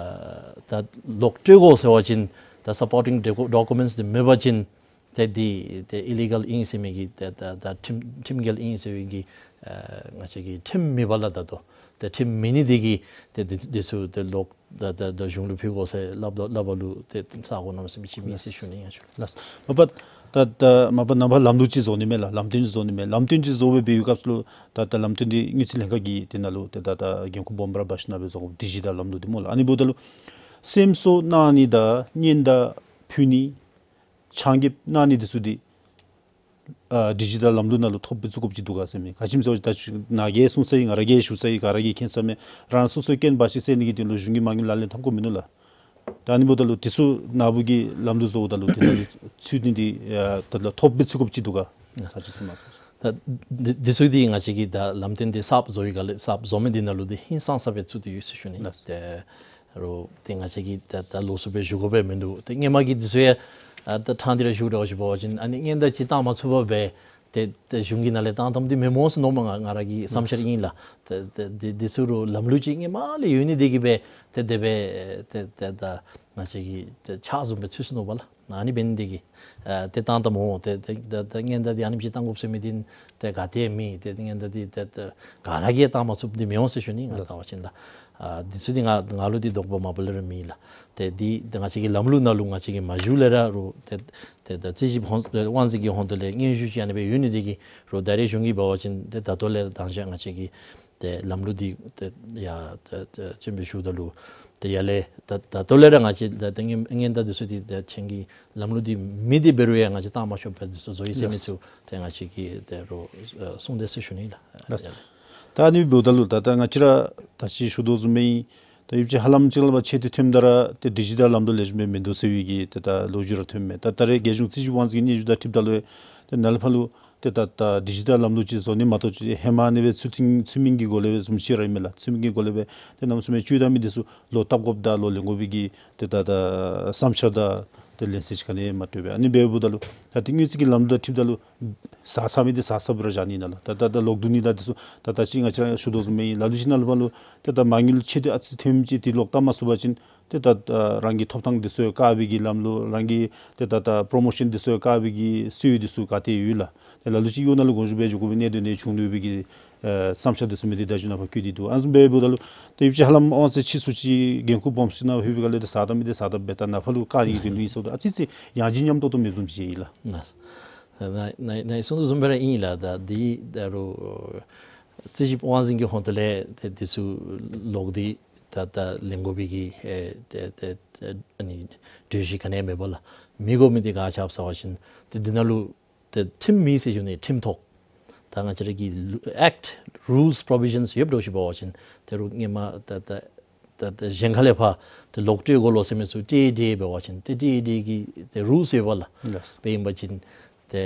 ད་ལོག་སྤྲོད་དགོ་ཟེར་བ་ཅིན་ད་སཔོར་ཊིང་ཌོ་ཀུ་མེནཊསི་འདི་མེད་པ་ཅིན་ཏེ་འདི་ཏེ་ཨི་ལི་གཱལ་ཨིན་ཟེར་མི་གི་ཏེ་ད་ད་ཁྲིམས་ཁྲིམས་འགལ་ཨིན་ཟེར་བའི་གི་ཨ་ང་བཅས་ཀྱི་ཁྲིམས་མེད་པ་ལགས། ད་ལྟོ་ཏེ་ཁྲིམས་མེད་ནི་འདི་གིས་ཏེ་འདི་འདི་ཚུ་ཏེ་ལོག་ད་ད་ད་གཞུང་ལུ་ཕུལ་དགོ་ཟེར་སླབ་ད་སླབ་པ་ལུ་ཏེ་ས་གོ་གནམ་མེད་ས་མེད་ཅིག་མེད་ཟེར་ཞུ་ནི་ཡང་ཞུ། ལགས། མ་པ་ད་ད་མ་པ་ནངས་པ་ལམ་ལུགས་ཅིག་བཟོ་ནི་མས་ལགས། ལམ་སྟོན་ཅིག་བཟོ་ནི་མས། ལམ་སྟོན་ཅིག་བཟོ་སྦེ་འབད་བའི་སྐབས་སུ་ད་ད་ལམ་སྟོན་འདི་དངུལ་རྩིས་ལྷན་ཁག་གི་དེ་ནང་ལུ་ཏེ་ད་ད་འགན་ཁུར་སྦོམ་ར་འབག་ཞིན་ན་སྦེ་བཟོ་དགོ། ཌི་ཇི་ཊལ་ལམ་ལུགས་འདི་སྨོ་ལགས། ཨ་ནི་འབདཝ་ད་ལུ་སེམས་གསོ་གནང་ནི་དང་ཉེན་བརྡ་ཕུལ་ནི་ཆ་རྐྱེན་གནང་ནི་འདི་ཚུ་འདི་ཨ་ཌི་ཇི་ཊལ་ལམ་ལུགས་ནང་ལུ་ཐོབ་སྦེ་བཙུགས་དགོཔ་ཅིག་འདུག་ག་ཟེར་མི། ག་ཅི་སྨོ་ཟེར་བ་ཅིན་ད་ནཱ་གིས་གསུངས་ཚར་ཡི། ང་ར་གིས་ཞུ་ཚར་ཡི། ག་ར་གིས་མཁྱེན་ས་མས། རང་སོ་སོའི་རྐྱེན་འབག་ཞིནམ་ལས་ཨ་ནི་འདི་ལུ་གཞུང་གི་མ་དངུལ་ལག་ལེན་འཐབ་དགོཔ་མིན་ནུག་ལགས། ད་ཨ་ནི་འབདཝ་ད་ལུ་འདི་ཚུ་ནཱ་བུ་གིས་ལམ་ལུགས་བཟོཝ་ད་ལུ་དེ་ནང་ལུ་ཚུད་ནི་འདི་ཨ་ད་ལུ་ཐོབ་སྦེ་བཙུགས་དགོཔ་ཅིག་འདུག་ག། ད་ཅི་གསུངས་མ་གསུངས། ད་འདི་འདི་ཚུ་འདི་ང་བཅས་ཀྱིས་ད་ལམ་སྟོན་འདི་གསརཔ་བཟོ་བའི་སྒང་ལས་གསརཔ་བཟོ་མི་འདི་ནང་ལུ་འདི་ཧིང་སངས་ས་སྦེ་བཙུགས་ཏེ་ཡོད་ཟེར་ཞུ་ནི། ལགས། ཏེ་རོགས་ཏེ་ང་བཅས་ཀྱིས་ད་ད་ལོགས་སུ་སྦེ་ཞུ་དགོ་པའི་མིན་འདུག། ཏེ་སྔོན་མ་གི་འདི་ཚུ་ཡང་ཨ་ད་ཕྲང་སྟེ་ར་ཞུ་དགོ་ཞུ་བ་ཅིན་ཨ་ནི་ཉེན་བརྡ་ཅིག་བཏང་མ་ཚུགས་པར་སྦེ་ཏེ་ཏེ་གཞུང་གི་ནང་ལས་བཏང་བཏངམ་འདི་མེན་སྨོ་ཟེར་མནོཝ་མས། ང་ང་ར་གི་བསམ་འཆར་ཨིན་ལགས། ཏེ་ཏེ་འདི་འདི་ཚུ་རོགས་ལམ་ལུགས་ཅིག་སྔོན་མ་ལས་ཡོད་ནི་འདི་གིས་སྦེ་ཏེ་དེ་སྦེ་ཏེ་ཏེ་ད་ང་བཅས་ཀྱི་ཏེ་ཆ་བཟུམ་སྦེ་ཚུད་སོ་ནུག་པ་ལགས། ཨ་ནི་འབད་ནི་འདི་གིས་ཨ་ཏེ་བཏང་བཏངམ་འོང་། ཏེ་ཏེ་ཏེ་ཏེ་ཉེན་བརྡ་འདི་ཨ་ནེམ་ཅིག་བཏང་དགོཔ་ཟེར་མི་འདི་ཏེ་ག་ཏེ་མེད། ཏེ་ཏེ་ཉེན་བརྡ་འདི་ཏེ་ཏེ་ག་ར་གིས་བཏང་མ་ཚུགསཔ་འདི་མི་འོང་ཟེར་ཞུ་ནི། ང་ལགས། བལྟ་བ་ཅིན་ལགས། ཨ་འདི་ཚུ་འདི་ང་ང་ལུ་འདི་དོགས་པ་མ་པ་ལས་ར་མེད་ལགས། ཏེ་འདི་ཏེ་ང་བཅས་ཀྱི་ལམ་ལུགས་ནང་ལུ་ང་བཅས་ཀྱིས་མ་ཞུ་ལས་ར་རོགས་ཏེ་ཏེ་ཏེ་རྩིས་ཞིབ་ཧོང་དབང་འཛིན་གྱི་ཧོང་ཏེ་ལས་སྙན་ཞུ་ཅིག་ཨ་ནི་སྦེ་ཡོད་ནི་འདི་གིས་རོགས་ད་རེས་གཞུང་གིས་འབད་བ་ཅིན་ཏེ་ད་ལྟོ་ལས་ར་དང་ཅིག་ང་བཅས་ཀྱིས་ཏེ་ལམ་ལུགས་འདི་ཏེ་ཡ་ཏེ་ཏེ་ཅིག་སྦེ་ཞུཝ་ད་ལུ་ཏེ་ཡར་ལས་ད་ད་ལྟོ་ལས་ར་ང་བཅས་ད་ཏེ་ཉེན་ཉེན་བརྡ་འདི་ཚུ་འདི་ཏེ་ཁྱེད་ཀྱི་ལམ་ལུགས་འདི་མེད། དེ་འབད་རུང་ཡང་ང་བཅས་བཏང་མ་ཆོགཔ་འདི་ཚུ་བཟོ་ཡི་ཟེར་མི་ཚུ་ཏེ་ང་བཅས་ཀྱིས་ཏེ་རོགས་ཨ་གསུངས་ཏེ་ཟེར་ཞུ་ནི་ལགས། ལགས། ད་ཨ་ནི་འབདཝ་ད་ལུ་ད་ད་ང་བཅས་ར་ད་ཅི་ཞུ་དོ་བཟུམ་སྦེ་ད་ཡོདཔ་ཅིག་ཧ་ལམ་ཅིག་ལས་ཕར་ཆད་དེ་ཐོནམ་ད་ར་ཏེ་ཌི་ཇི་ཊལ་ལམ་ལུགས་ལེགས་ཤོམ་སྦེ་མིན་འདུག་ཟེར་བའི་གི་ཏེ་ད་ལོ་རྒྱུས་ར་ཐོནམ་མས། ད་ད་རེས་རྒྱལ་གཞུང་རྩིས་ཞིབ་དབང་འཛིན་གྱི་སྙན་ཞུ་དང་འཁྲིལཝ་ད་ལུ་ཏེ་ནཱ་ལས་ཕར་ལུ་ཏེ་ད་ད་ཌི་ཇི་ཊལ་ལམ་ལུགས་ཅིག་བཟོ་ནི་མ་གཏོགས་ཅིག་ཧེ་མ་ཨ་ནི་སྦེ་ཚུལ་མཐུན་ཚུལ་མིན་གྱི་སྒོ་ལས་སྦེ་བཟུམ་ཅིག་ར་ཨིན་མས་ལགས། ཚུལ་མིན་གྱི་སྒོ་ལས་སྦེ་ཏེ་གནམ་མེད་ས་མེད་བཅོས་བཏང་མི་འདི་ཚུ་ལོག་བཏབ་དགོཔ་དང་ལོག་ལེན་དགོ་པའི་གི་ཏེ་ད་ད་བསམ་འཆར་དང་ཏེ་ལན་གསལ་ཅིག་ག་ནི་ཡང་མ་སྤྲོད་པས། ཨ་ནི་འབདཝ་ད་ལུ་ད་ཏེ་དངུལ་རྩིས་ཀྱི་ལམ་ལུགས་དང་འཁྲིལཝ་ད་ལུ་བཟའ་ཚང་མི་འདི་བཟའ་ཚང་སྦེ་ར་བཞག་ནི་ཨིན་ན་ལགས། ད་ད་ད་ལོག་བསྡུ་ནི་དང་འདི་ཚུ་ད་ད་ཅི་ང་བཅས་ར་ཞུ་དོ་བཟུམ་སྦེ་ཨིན། ལ་ལུ་ཅིག་ནཱ་ལས་ཕར་ལུ་ཏེ་ད་མ་དངུལ་ཆད་དེ་ཨ་ཙི་ཐོནམ་ཅིག་འདི་ལོག་བཏབ་མ་ཚུགས་པ་ཅིན་ཏེ་ད་ཨ་རང་གི་ཐོབ་ཐང་འདི་ཚུ་ཡང་བཀག་པའི་གི་ལམ་ལུགས་རང་གི་ཏེ་ད་ད་པོརོ་མོ་ཤཱན་འདི་ཚུ་ཡང་བཀག་པའི་གི་སྲོལ་འདི་ཚུ་ག་ཏེ་ཡོད་ལགས། ཏེ་ལ་ལུ་ཅིག་གཡོག་ནང་ལུ་དགོངས་ཞུ་སྦེ་འགྱོ་དགོ་པའི་གནད་དོན་ནི་བྱུང་ཡོད་པའི་གི་ཨེ་བསམ་འཆར་འདི་ཚུ་མི་འདི་ད་གཞུང་ནང་ཕར་བཀོད་དེ་འདུག། ཨ་ནི་བཟུམ་སྦེ་འབདཝ་ད་ལུ་ཏེ་ཡོདཔ་ཅིག་ཧ་ལམ་དབང་ཚད་ཆེ་སུ་ཅིག་འགན་ཁུར་སྦོམ་སུ་ནང་ལྷོད་པའི་སྒང་ལས་ཏེ་བཟའ་བཏང་མི་འདི་བཟའ་བཏངམ་སྦེ་ད་ནཱ་ཕར་ལུ་བཀག་ནི་གི་དོན་ལུ་ཨིན་ཟེརཝ་ད་ཨ་ཙི་ཙི་ཡང་ཅིན་ཉམས་ཏོག་ཏོ་མེདཔ་བཟུམ་ཅིག་ཨིན་ལགས། ལགས། ནཱ་ནཱ་ནཱ་གསུངས་དོ་བཟུམ་སྦེ་ར་ཨིན་ལགས། ད་འདི་ད་རུང་རྩིས་ཞིབ་དབང་འཛིན་གྱི་ཧོང་ཏེ་ལས་ཏེ་འདི་ཚུ་ལོག་སྟེ་ད་ད་ལེན་དགོ་པའི་གི་ཨེ་ཏེ་ཏེ་ཨ་ནི་གྲོས་གཞི་ག་ནི་ཡང་མེད་པས་ལགས། མི་དགོ་མི་འདི་ག་ཅི་སྨོ་ཟེར་བ་ཅིན་ཏེ་འདི་ནང་ལུ་ཏེ་ཁྲིམས་མེད་ཟེར་ཞུ་ནི། ཁྲིམས་ཐོག་ད་ང་བཅས་ར་གི་ཨེཀཊ་རུལསི་པོ་རོ་བི་ཤཱནསི་ཡོདཔ་འདྲཝ་ཅིག་འབད་བ་ཅིན་ཏེ་རུང་སྔོན་མ་ད་ད་ད་ད་གཞན་ཁ་ལས་ཕར་ཏེ་ལོག་སྤྲོད་དགོ་ལོ་ཟེར་མི་ཚུ་ཊི་ཨེ་ཌི་ཨེ་འབད་བ་ཅིན་ཏེ་ཊི་ཨེ་ཌི་ཨེ་གི་ཏེ་རུལསི་ཡོད་པས་ལགས། ལགས། དཔེ་ཨིན་པ་ཅིན་ཏེ་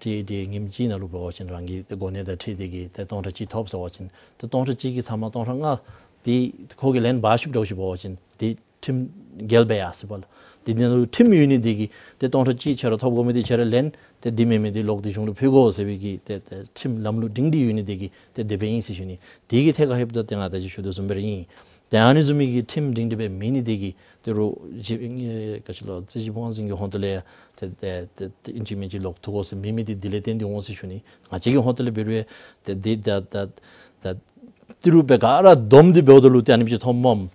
ཊི་ཨེ་ཌི་ཨེ་ཉིནམ་གཅིག་ནང་ལུ་འབད་བ་ཅིན་རང་གི་ཏེ་གོ་གནས་དང་འཁྲིལ་ཏེ་གི་ཏེ་སྟོང་ཕྲག་གཅིག་ཐོབ་ཟེར་བ་ཅིན་ཏེ་སྟོང་ཕྲག་གཅིག་གི་ཚབ་མ་སྟོང་ཕྲག་ལྔ་འདི་ཁོ་གིས་ལེན་འབག་ཚུགསཔ་འདྲཝ་ཅིག་འབད་བ་ཅིན་ཏེ་ཁྲིམས་འགལ་སྦེ་ཡར་སོ་ནུག་པ་ལགས། དེ་ནང་ལུ་ཁྲིམས་ཡོད་ནི་དེ་གིས་ཏེ་སྟོང་ཕྲག་གཅིག་ཁྱོད་ར་ཐོབ་དགོ་མི་དེ་ཁྱོད་ར་ལེན། ཏེ་དེ་མེན་མི་དེ་ལོག་སྟེ་གཞུང་ལུ་ཕུལ་དགོ་ཟེར་བའི་གི་ཏེ་ཏེ་ཁྲིམས་ལམ་ལུགས་སྒྲིང་སྒྲི་ཡོད་ནི་དེ་གིས་ཏེ་དེ་སྦེ་ཨིན་ཟེར་ཞུ་ནི། དེ་གི་ཐད་ཁར་ལྷོདཔ་ད་ཏེ་ང་ད་ཅི་ཞུ་དོ་བཟུམ་སྦེ་ར་ཨིན། ཏེ་ཨ་ནི་བཟུམ་མའི་གི་ཁྲིམས་སྒྲིང་སྒྲི་སྦེ་མེད་ནི་དེ་གིས་ཏེ་རུང་ཅིག་ཨེ་ག་ཅི་ལོ་རྩིས་ཞིབ་དབང་འཛིན་གྱི་ཧོང་ཏོ་ལས་ཡང་ཏེ་ཏེ་ཏེ་ཏེ་ཨིན་ཅི་མིན་ཅི་ལོག་ཐུག་དགོ་ཟེར་མེད་མི་དེ་དེ་ལས་བརྟེན་ཏེ་འོང་ཟེར་ཞུ་ནི། ང་བཅས་ཀྱི་ཧོང་ཏོ་ལས་འབད་རུང་ཡང་ཏེ་ཏེ་ད་ད་ད་ཏི་རུ་སྦེ་ག་ར་བསྡོམས་ཏེ་འབདཝ་ད་ལུ་ཏེ་ཨ་ནི་སྦེ་ཅིག་མཐོངམ་མས།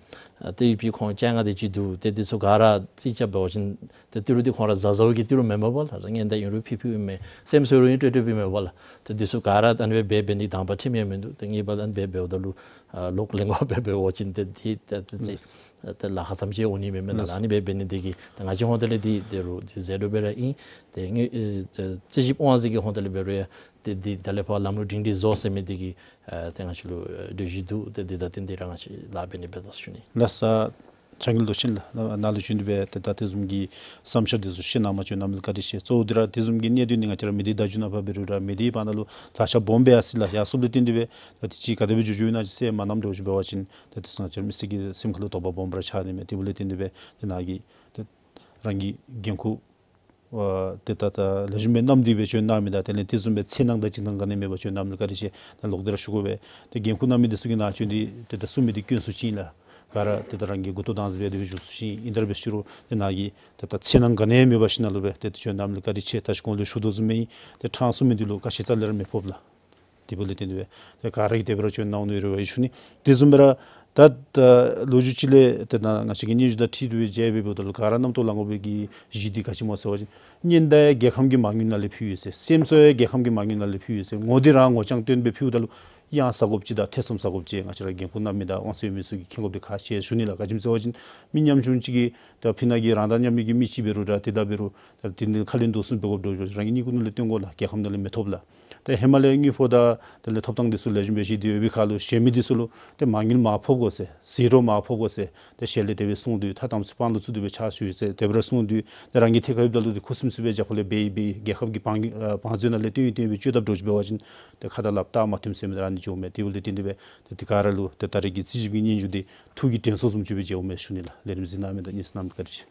ཨ་ཏེ་ཡོད་པའི་ཁོང་བཅོ་ལྔ་དེ་ཅིག་འདུག། ཏེ་འདི་ཚུ་ག་ར་རྩིས་རྐྱབ་འབད་བ་ཅིན་ཏེ་ཏི་རུ་འདི་ཁོང་ར་བཟའ་བཟའཝ་གི་ཏི་རུ་མེན་པས་པ་ལགས། ངན་ད་ཨིན་རུང་ཕུལ་ཕུལཝ་མས། སེམས་གསོ་རུང་ཨིན་སྤྲོད་སྤྲོདཔ་ཨིན་མས་པ་ལགས། ཏེ་འདི་ཚུ་ག་ར་ཨ་ནི་སྦེ་འབད་འབད་ནི་དང་པ་ཁྲིམས་ཡང་མིན་འདུག། ཏེ་གཉིས་པ་ཨ་ནི་སྦེ་འབདཝ་ད་ལུ་ཨ་ལོག་ལེན་འགོག་སྦེ་འབད་བ་ཅིན་ཏེ་འདི་ཏེ་ཏེ་ཏེ་ཏེ་ལཱ་ཁག་ཙམ་ཅིག་འོང་ནི་མས་མེན་ན་ལགས། ཨ་ནི་སྦེ་འབད་ནི་དེ་གིས་ཏེ་ང་བཅས་ཧོང་ཏོ་ལས་འདི་འདི་རུང་འདི་ཟེར་དོ་སྦེ་ར་ཨིན། ཏེ་ངེ་ཨེ་ཏེ་རྩིས་ཞིབ་དབང་འཛིན་གྱི་ཧོང་ཏོ་ལས་འབད་རུང་ཡང་ཏེ་འདི་ད་ལས་ཕར་ལམ་ལུགས་སྒྲིང་སྒྲི་བཟོ་ཟེར་མི་དེ་གིས་ཨ་ཏེ་ང་བཅས་ལུ་ཨ་གྲོས་གཞི་འདུག། ཏེ་འདི་དང་བསྟུན་ཏེ་ར་ང་བཅས་ལཱ་འབད་ནི་འབད་དོ་ཞུ་ནི། ལགས་སོ། བྱང་གི་ལོ་ཆེན་ལགས་ནཱ་ལུ་བྱོན་ཏེ་སྦེ་ཏེ་ད་དེ་བཟུམ་གྱི་བསམ་འཆར་འདི་ཚུ་བཤད་གནང་མ་བྱོན་གནང་མི་ལུ་བཀའ་དྲིན་ཆེ། གཙོ་བོ་འདི་ར་དེ་བཟུམ་གྱི་གནད་དོན་འདི་ང་བཅས་ར་མི་སྡེ་བརྡ་བརྒྱུད་ནང་ཕར་འབད་རུང་ར་མི་སྡེ་བར་ན་ལུ་ད་ཆ་སྦོམ་སྦེ་ཡར་སོང་ཡི་ལགས། ཡར་སོངམ་ལས་བརྟེན་ཏེ་སྦེ་ད་དེ་ཅིག་ག་དེ་སྦེ་འགྱོ་འགྱོཝ་ཨིན་ན་ཅིག་གསལ་མ་གནངམ་འདྲཝ་ཅིག་འབད་བ་ཅིན་ད་དེ་ཚུ་ང་བཅས་ར་མི་སེར་གྱི་སེམས་ཁ་ལུ་དོགས་པ་སྦོམ་ར་ཆགས་ནི་མས། དེ་འབདཝ་ལས་བརྟེན་ཏེ་སྦེ་ཏེ་ནཱ་གི་ཏེ་རང་གི་འགན་ཁུར་ཨ་ཏེ་ད་ད་ལེགས་ཤོམ་སྦེ་བསྣམས་ཏེ་སྦེ་བྱོན་གནང་མི་དང་དེ་ལས་དེ་བཟུམ་སྦེ་འཚེར་སྣང་དང་འཇིགས་སྣང་ག་ནི་མེད་པར་བྱོན་གནང་མི་ལུ་བཀའ་དྲིན་ཆེ། ད་ལོག་སྟེ་ར་ཞུ་དགོ་པས། ཏེ་འགན་ཁུར་གནང་མི་འདི་ཚུ་གིས་ནཱ་བྱོན་ཏེ་ཏེ་ད་གསུང་མི་འདི་སྐྱོན་ཚུགས་ཅི་ཨིན་ལགས། ག་ར་ཏེ་ད་རང་གི་མགུ་ཏོ་དང་ཟེར་སྦེ་དེ་སྦེ་བཞུགས་ཚུགས་ཅི་ཨིན། ཨིན་ཏེ་ར་འབད་ཞུ་རུང་ཏེ་ནཱ་གི་ཏེ་ད་འཚེར་སྣང་ག་ནི་ཡང་མེད་པ་ཞིནམ་ལས་སྦེ་ཏེ་ད་བྱོན་གནང་མི་ལུ་བཀའ་དྲིན་ཆེ། ད་ཅི་གོང་ལུ་ཞུ་དོ་བཟུམ་སྦེ་ཨིན། ཏེ་ཕྲང་གསུང་མི་འདི་ལུ་ག་ཅི་རྩ་ལས་ར་མི་ཕོགཔ་ལགས། དེ་འབདཝ་ལས་བརྟེན་ཏེ་སྦེ་ཏེ་ག་ར་གིས་དེ་སྦེ་ར་བྱོན་གནང་ནི་རེ་བ་ཡོད་ཞུ་ནི། དེ་བཟུམ་སྦེ་ར་ད་ད་ལོ་རྒྱུས་ཅིག་ལས་ཏེ་ནཱ་ང་བཅས་ཀྱི་སྙན་ཞུ་དང་འཁྲིལ་ཏེ་སྦེ་མཇལ་སྦེ་འབདཝ་ད་ལུ་ག་ར་རྣམ་རྟོག་ལང་དགོ་པའི་གི་གཞི་འདི་ག་ཅི་སྨོ་ཟེར་བ་ཅིན་སྙན་དར་ཡང་རྒྱལ་ཁམས་ཀྱི་མ་དངུལ་ནང་ལས་ཕུལ་ཡི་ཟེར། སེམས་གསོ་ཡང་རྒྱལ་ཁམས་ཀྱི་མ་དངུལ་ནང་ལས་ཕུལ་ཡི་ཟེར། ངོ་འདི་ར་ངོ་རྐྱང་སྟོན་སྦེ་ཕུལཝ་ད་ལུ་གཡང་ཟ་དགོཔ་ཅིག་དང་ཐེ་ཚོམ་ཟ་དགོཔ་ཅིག་ང་བཅས་ར་འགན་ཁུར་གནང་མི་དང་དབང་ཚད་ཡོད་མི་ཚུ་གིས་མཁྱེན་དགོཔ་འདི་ཁག་ཆེ་ཞུ་ནི་ལགས། ག་ཅི་སྨོ་ཟེར་བ་ཅིན་མི་ཉམ་ཆུང་ཅིག་གིས་ད་ཕི་ནཱ་གི་རང་དང་མཉམ་མི་གི་མི་ཅིག་འབད་རུང་ར་ཏེ་ད་འབད་རུང་ད་དེ་ནི་ཁ་ལས་མདོ་གསུངས་འབད་དགོཔ་འདྲཝ་ཅིག་རང་གི་སྙིང་ཁུང་ནང་ལས་བཏོན་དགོ་ལགས། རྒྱལ་ཁམས་ནང་ལས་མི་ཐོབ་ལགས། ཏེ་ཧེ་མ་ལས་དངུལ་ཕོགས་དང་དེ་ལས་ཐོབ་ཐངས་འདི་ཚུ་ལེགས་ཤོམ་སྦེ་ཞུ་སྟེ་ཡོད་པའི་ཁར་ལུ་གཞན་མི་འདི་ཚུ་ལུ་ཏེ་མ་དངུལ་མར་ཕབ་དགོ་ཟེར་ཟི་རོ་མར་ཕབ་དགོ་ཟེར་ཏེ་ཞལ་ལས་དེ་སྦེ་གསུངས་ཏེ་ད་དམ་ཚིག་དཔང་ལུ་བཙུགས་ཏེ་སྦེ་ཕྱག་ཞུ་ཡི་ཟེར་དེ་སྦེ་ར་གསུངས་ཏེ་ཏེ་རང་གི་ཐད་ཁར་ཡོདཔ་ད་ལུ་ཏེ་ཁུ་སིམ་སིམ་སྦེ་རྒྱབ་ཁ་ལས་འབད་ཡི་འབད་ཡི་རྒྱལ་ཁབ་ཀྱི་དཔང་ཨ་དཔང་མཛོད་ནང་ལས་བཏོན་ཡི་བཏོན་ཡི་སྦེ་སྤྱོད་དཔ་འདྲཝ་ཅིག་འབད་བ་ཅིན་ཏེ་ཁ་དང་ལགཔ་ལྟག་མ་མཐུནམ་ཟེར་མི་ར་ཨ་ནི་འགྱོཝ་མས། དེ་འབདཝ་ལས་བརྟེན་ཏེ་སྦེ་ཏེ་དེ་ག་ར་ལུ་ཏེ་ད་རེས་ཀྱི་རྩིས་ཞིབ་ཀྱི་སྙན་ཞུ་འདི་ཐུགས་ཀྱི་དྲན་གསོ་བཟུམ་ཅིག་སྦེ་མཇལཝ་མས་ཞུ་ནི་ལགས། ལས་རིམ་གཟིགས་གནང་མི་དང་གཉིས་སུ་གནང་མི་བཀའ་དྲིན་ཆེ།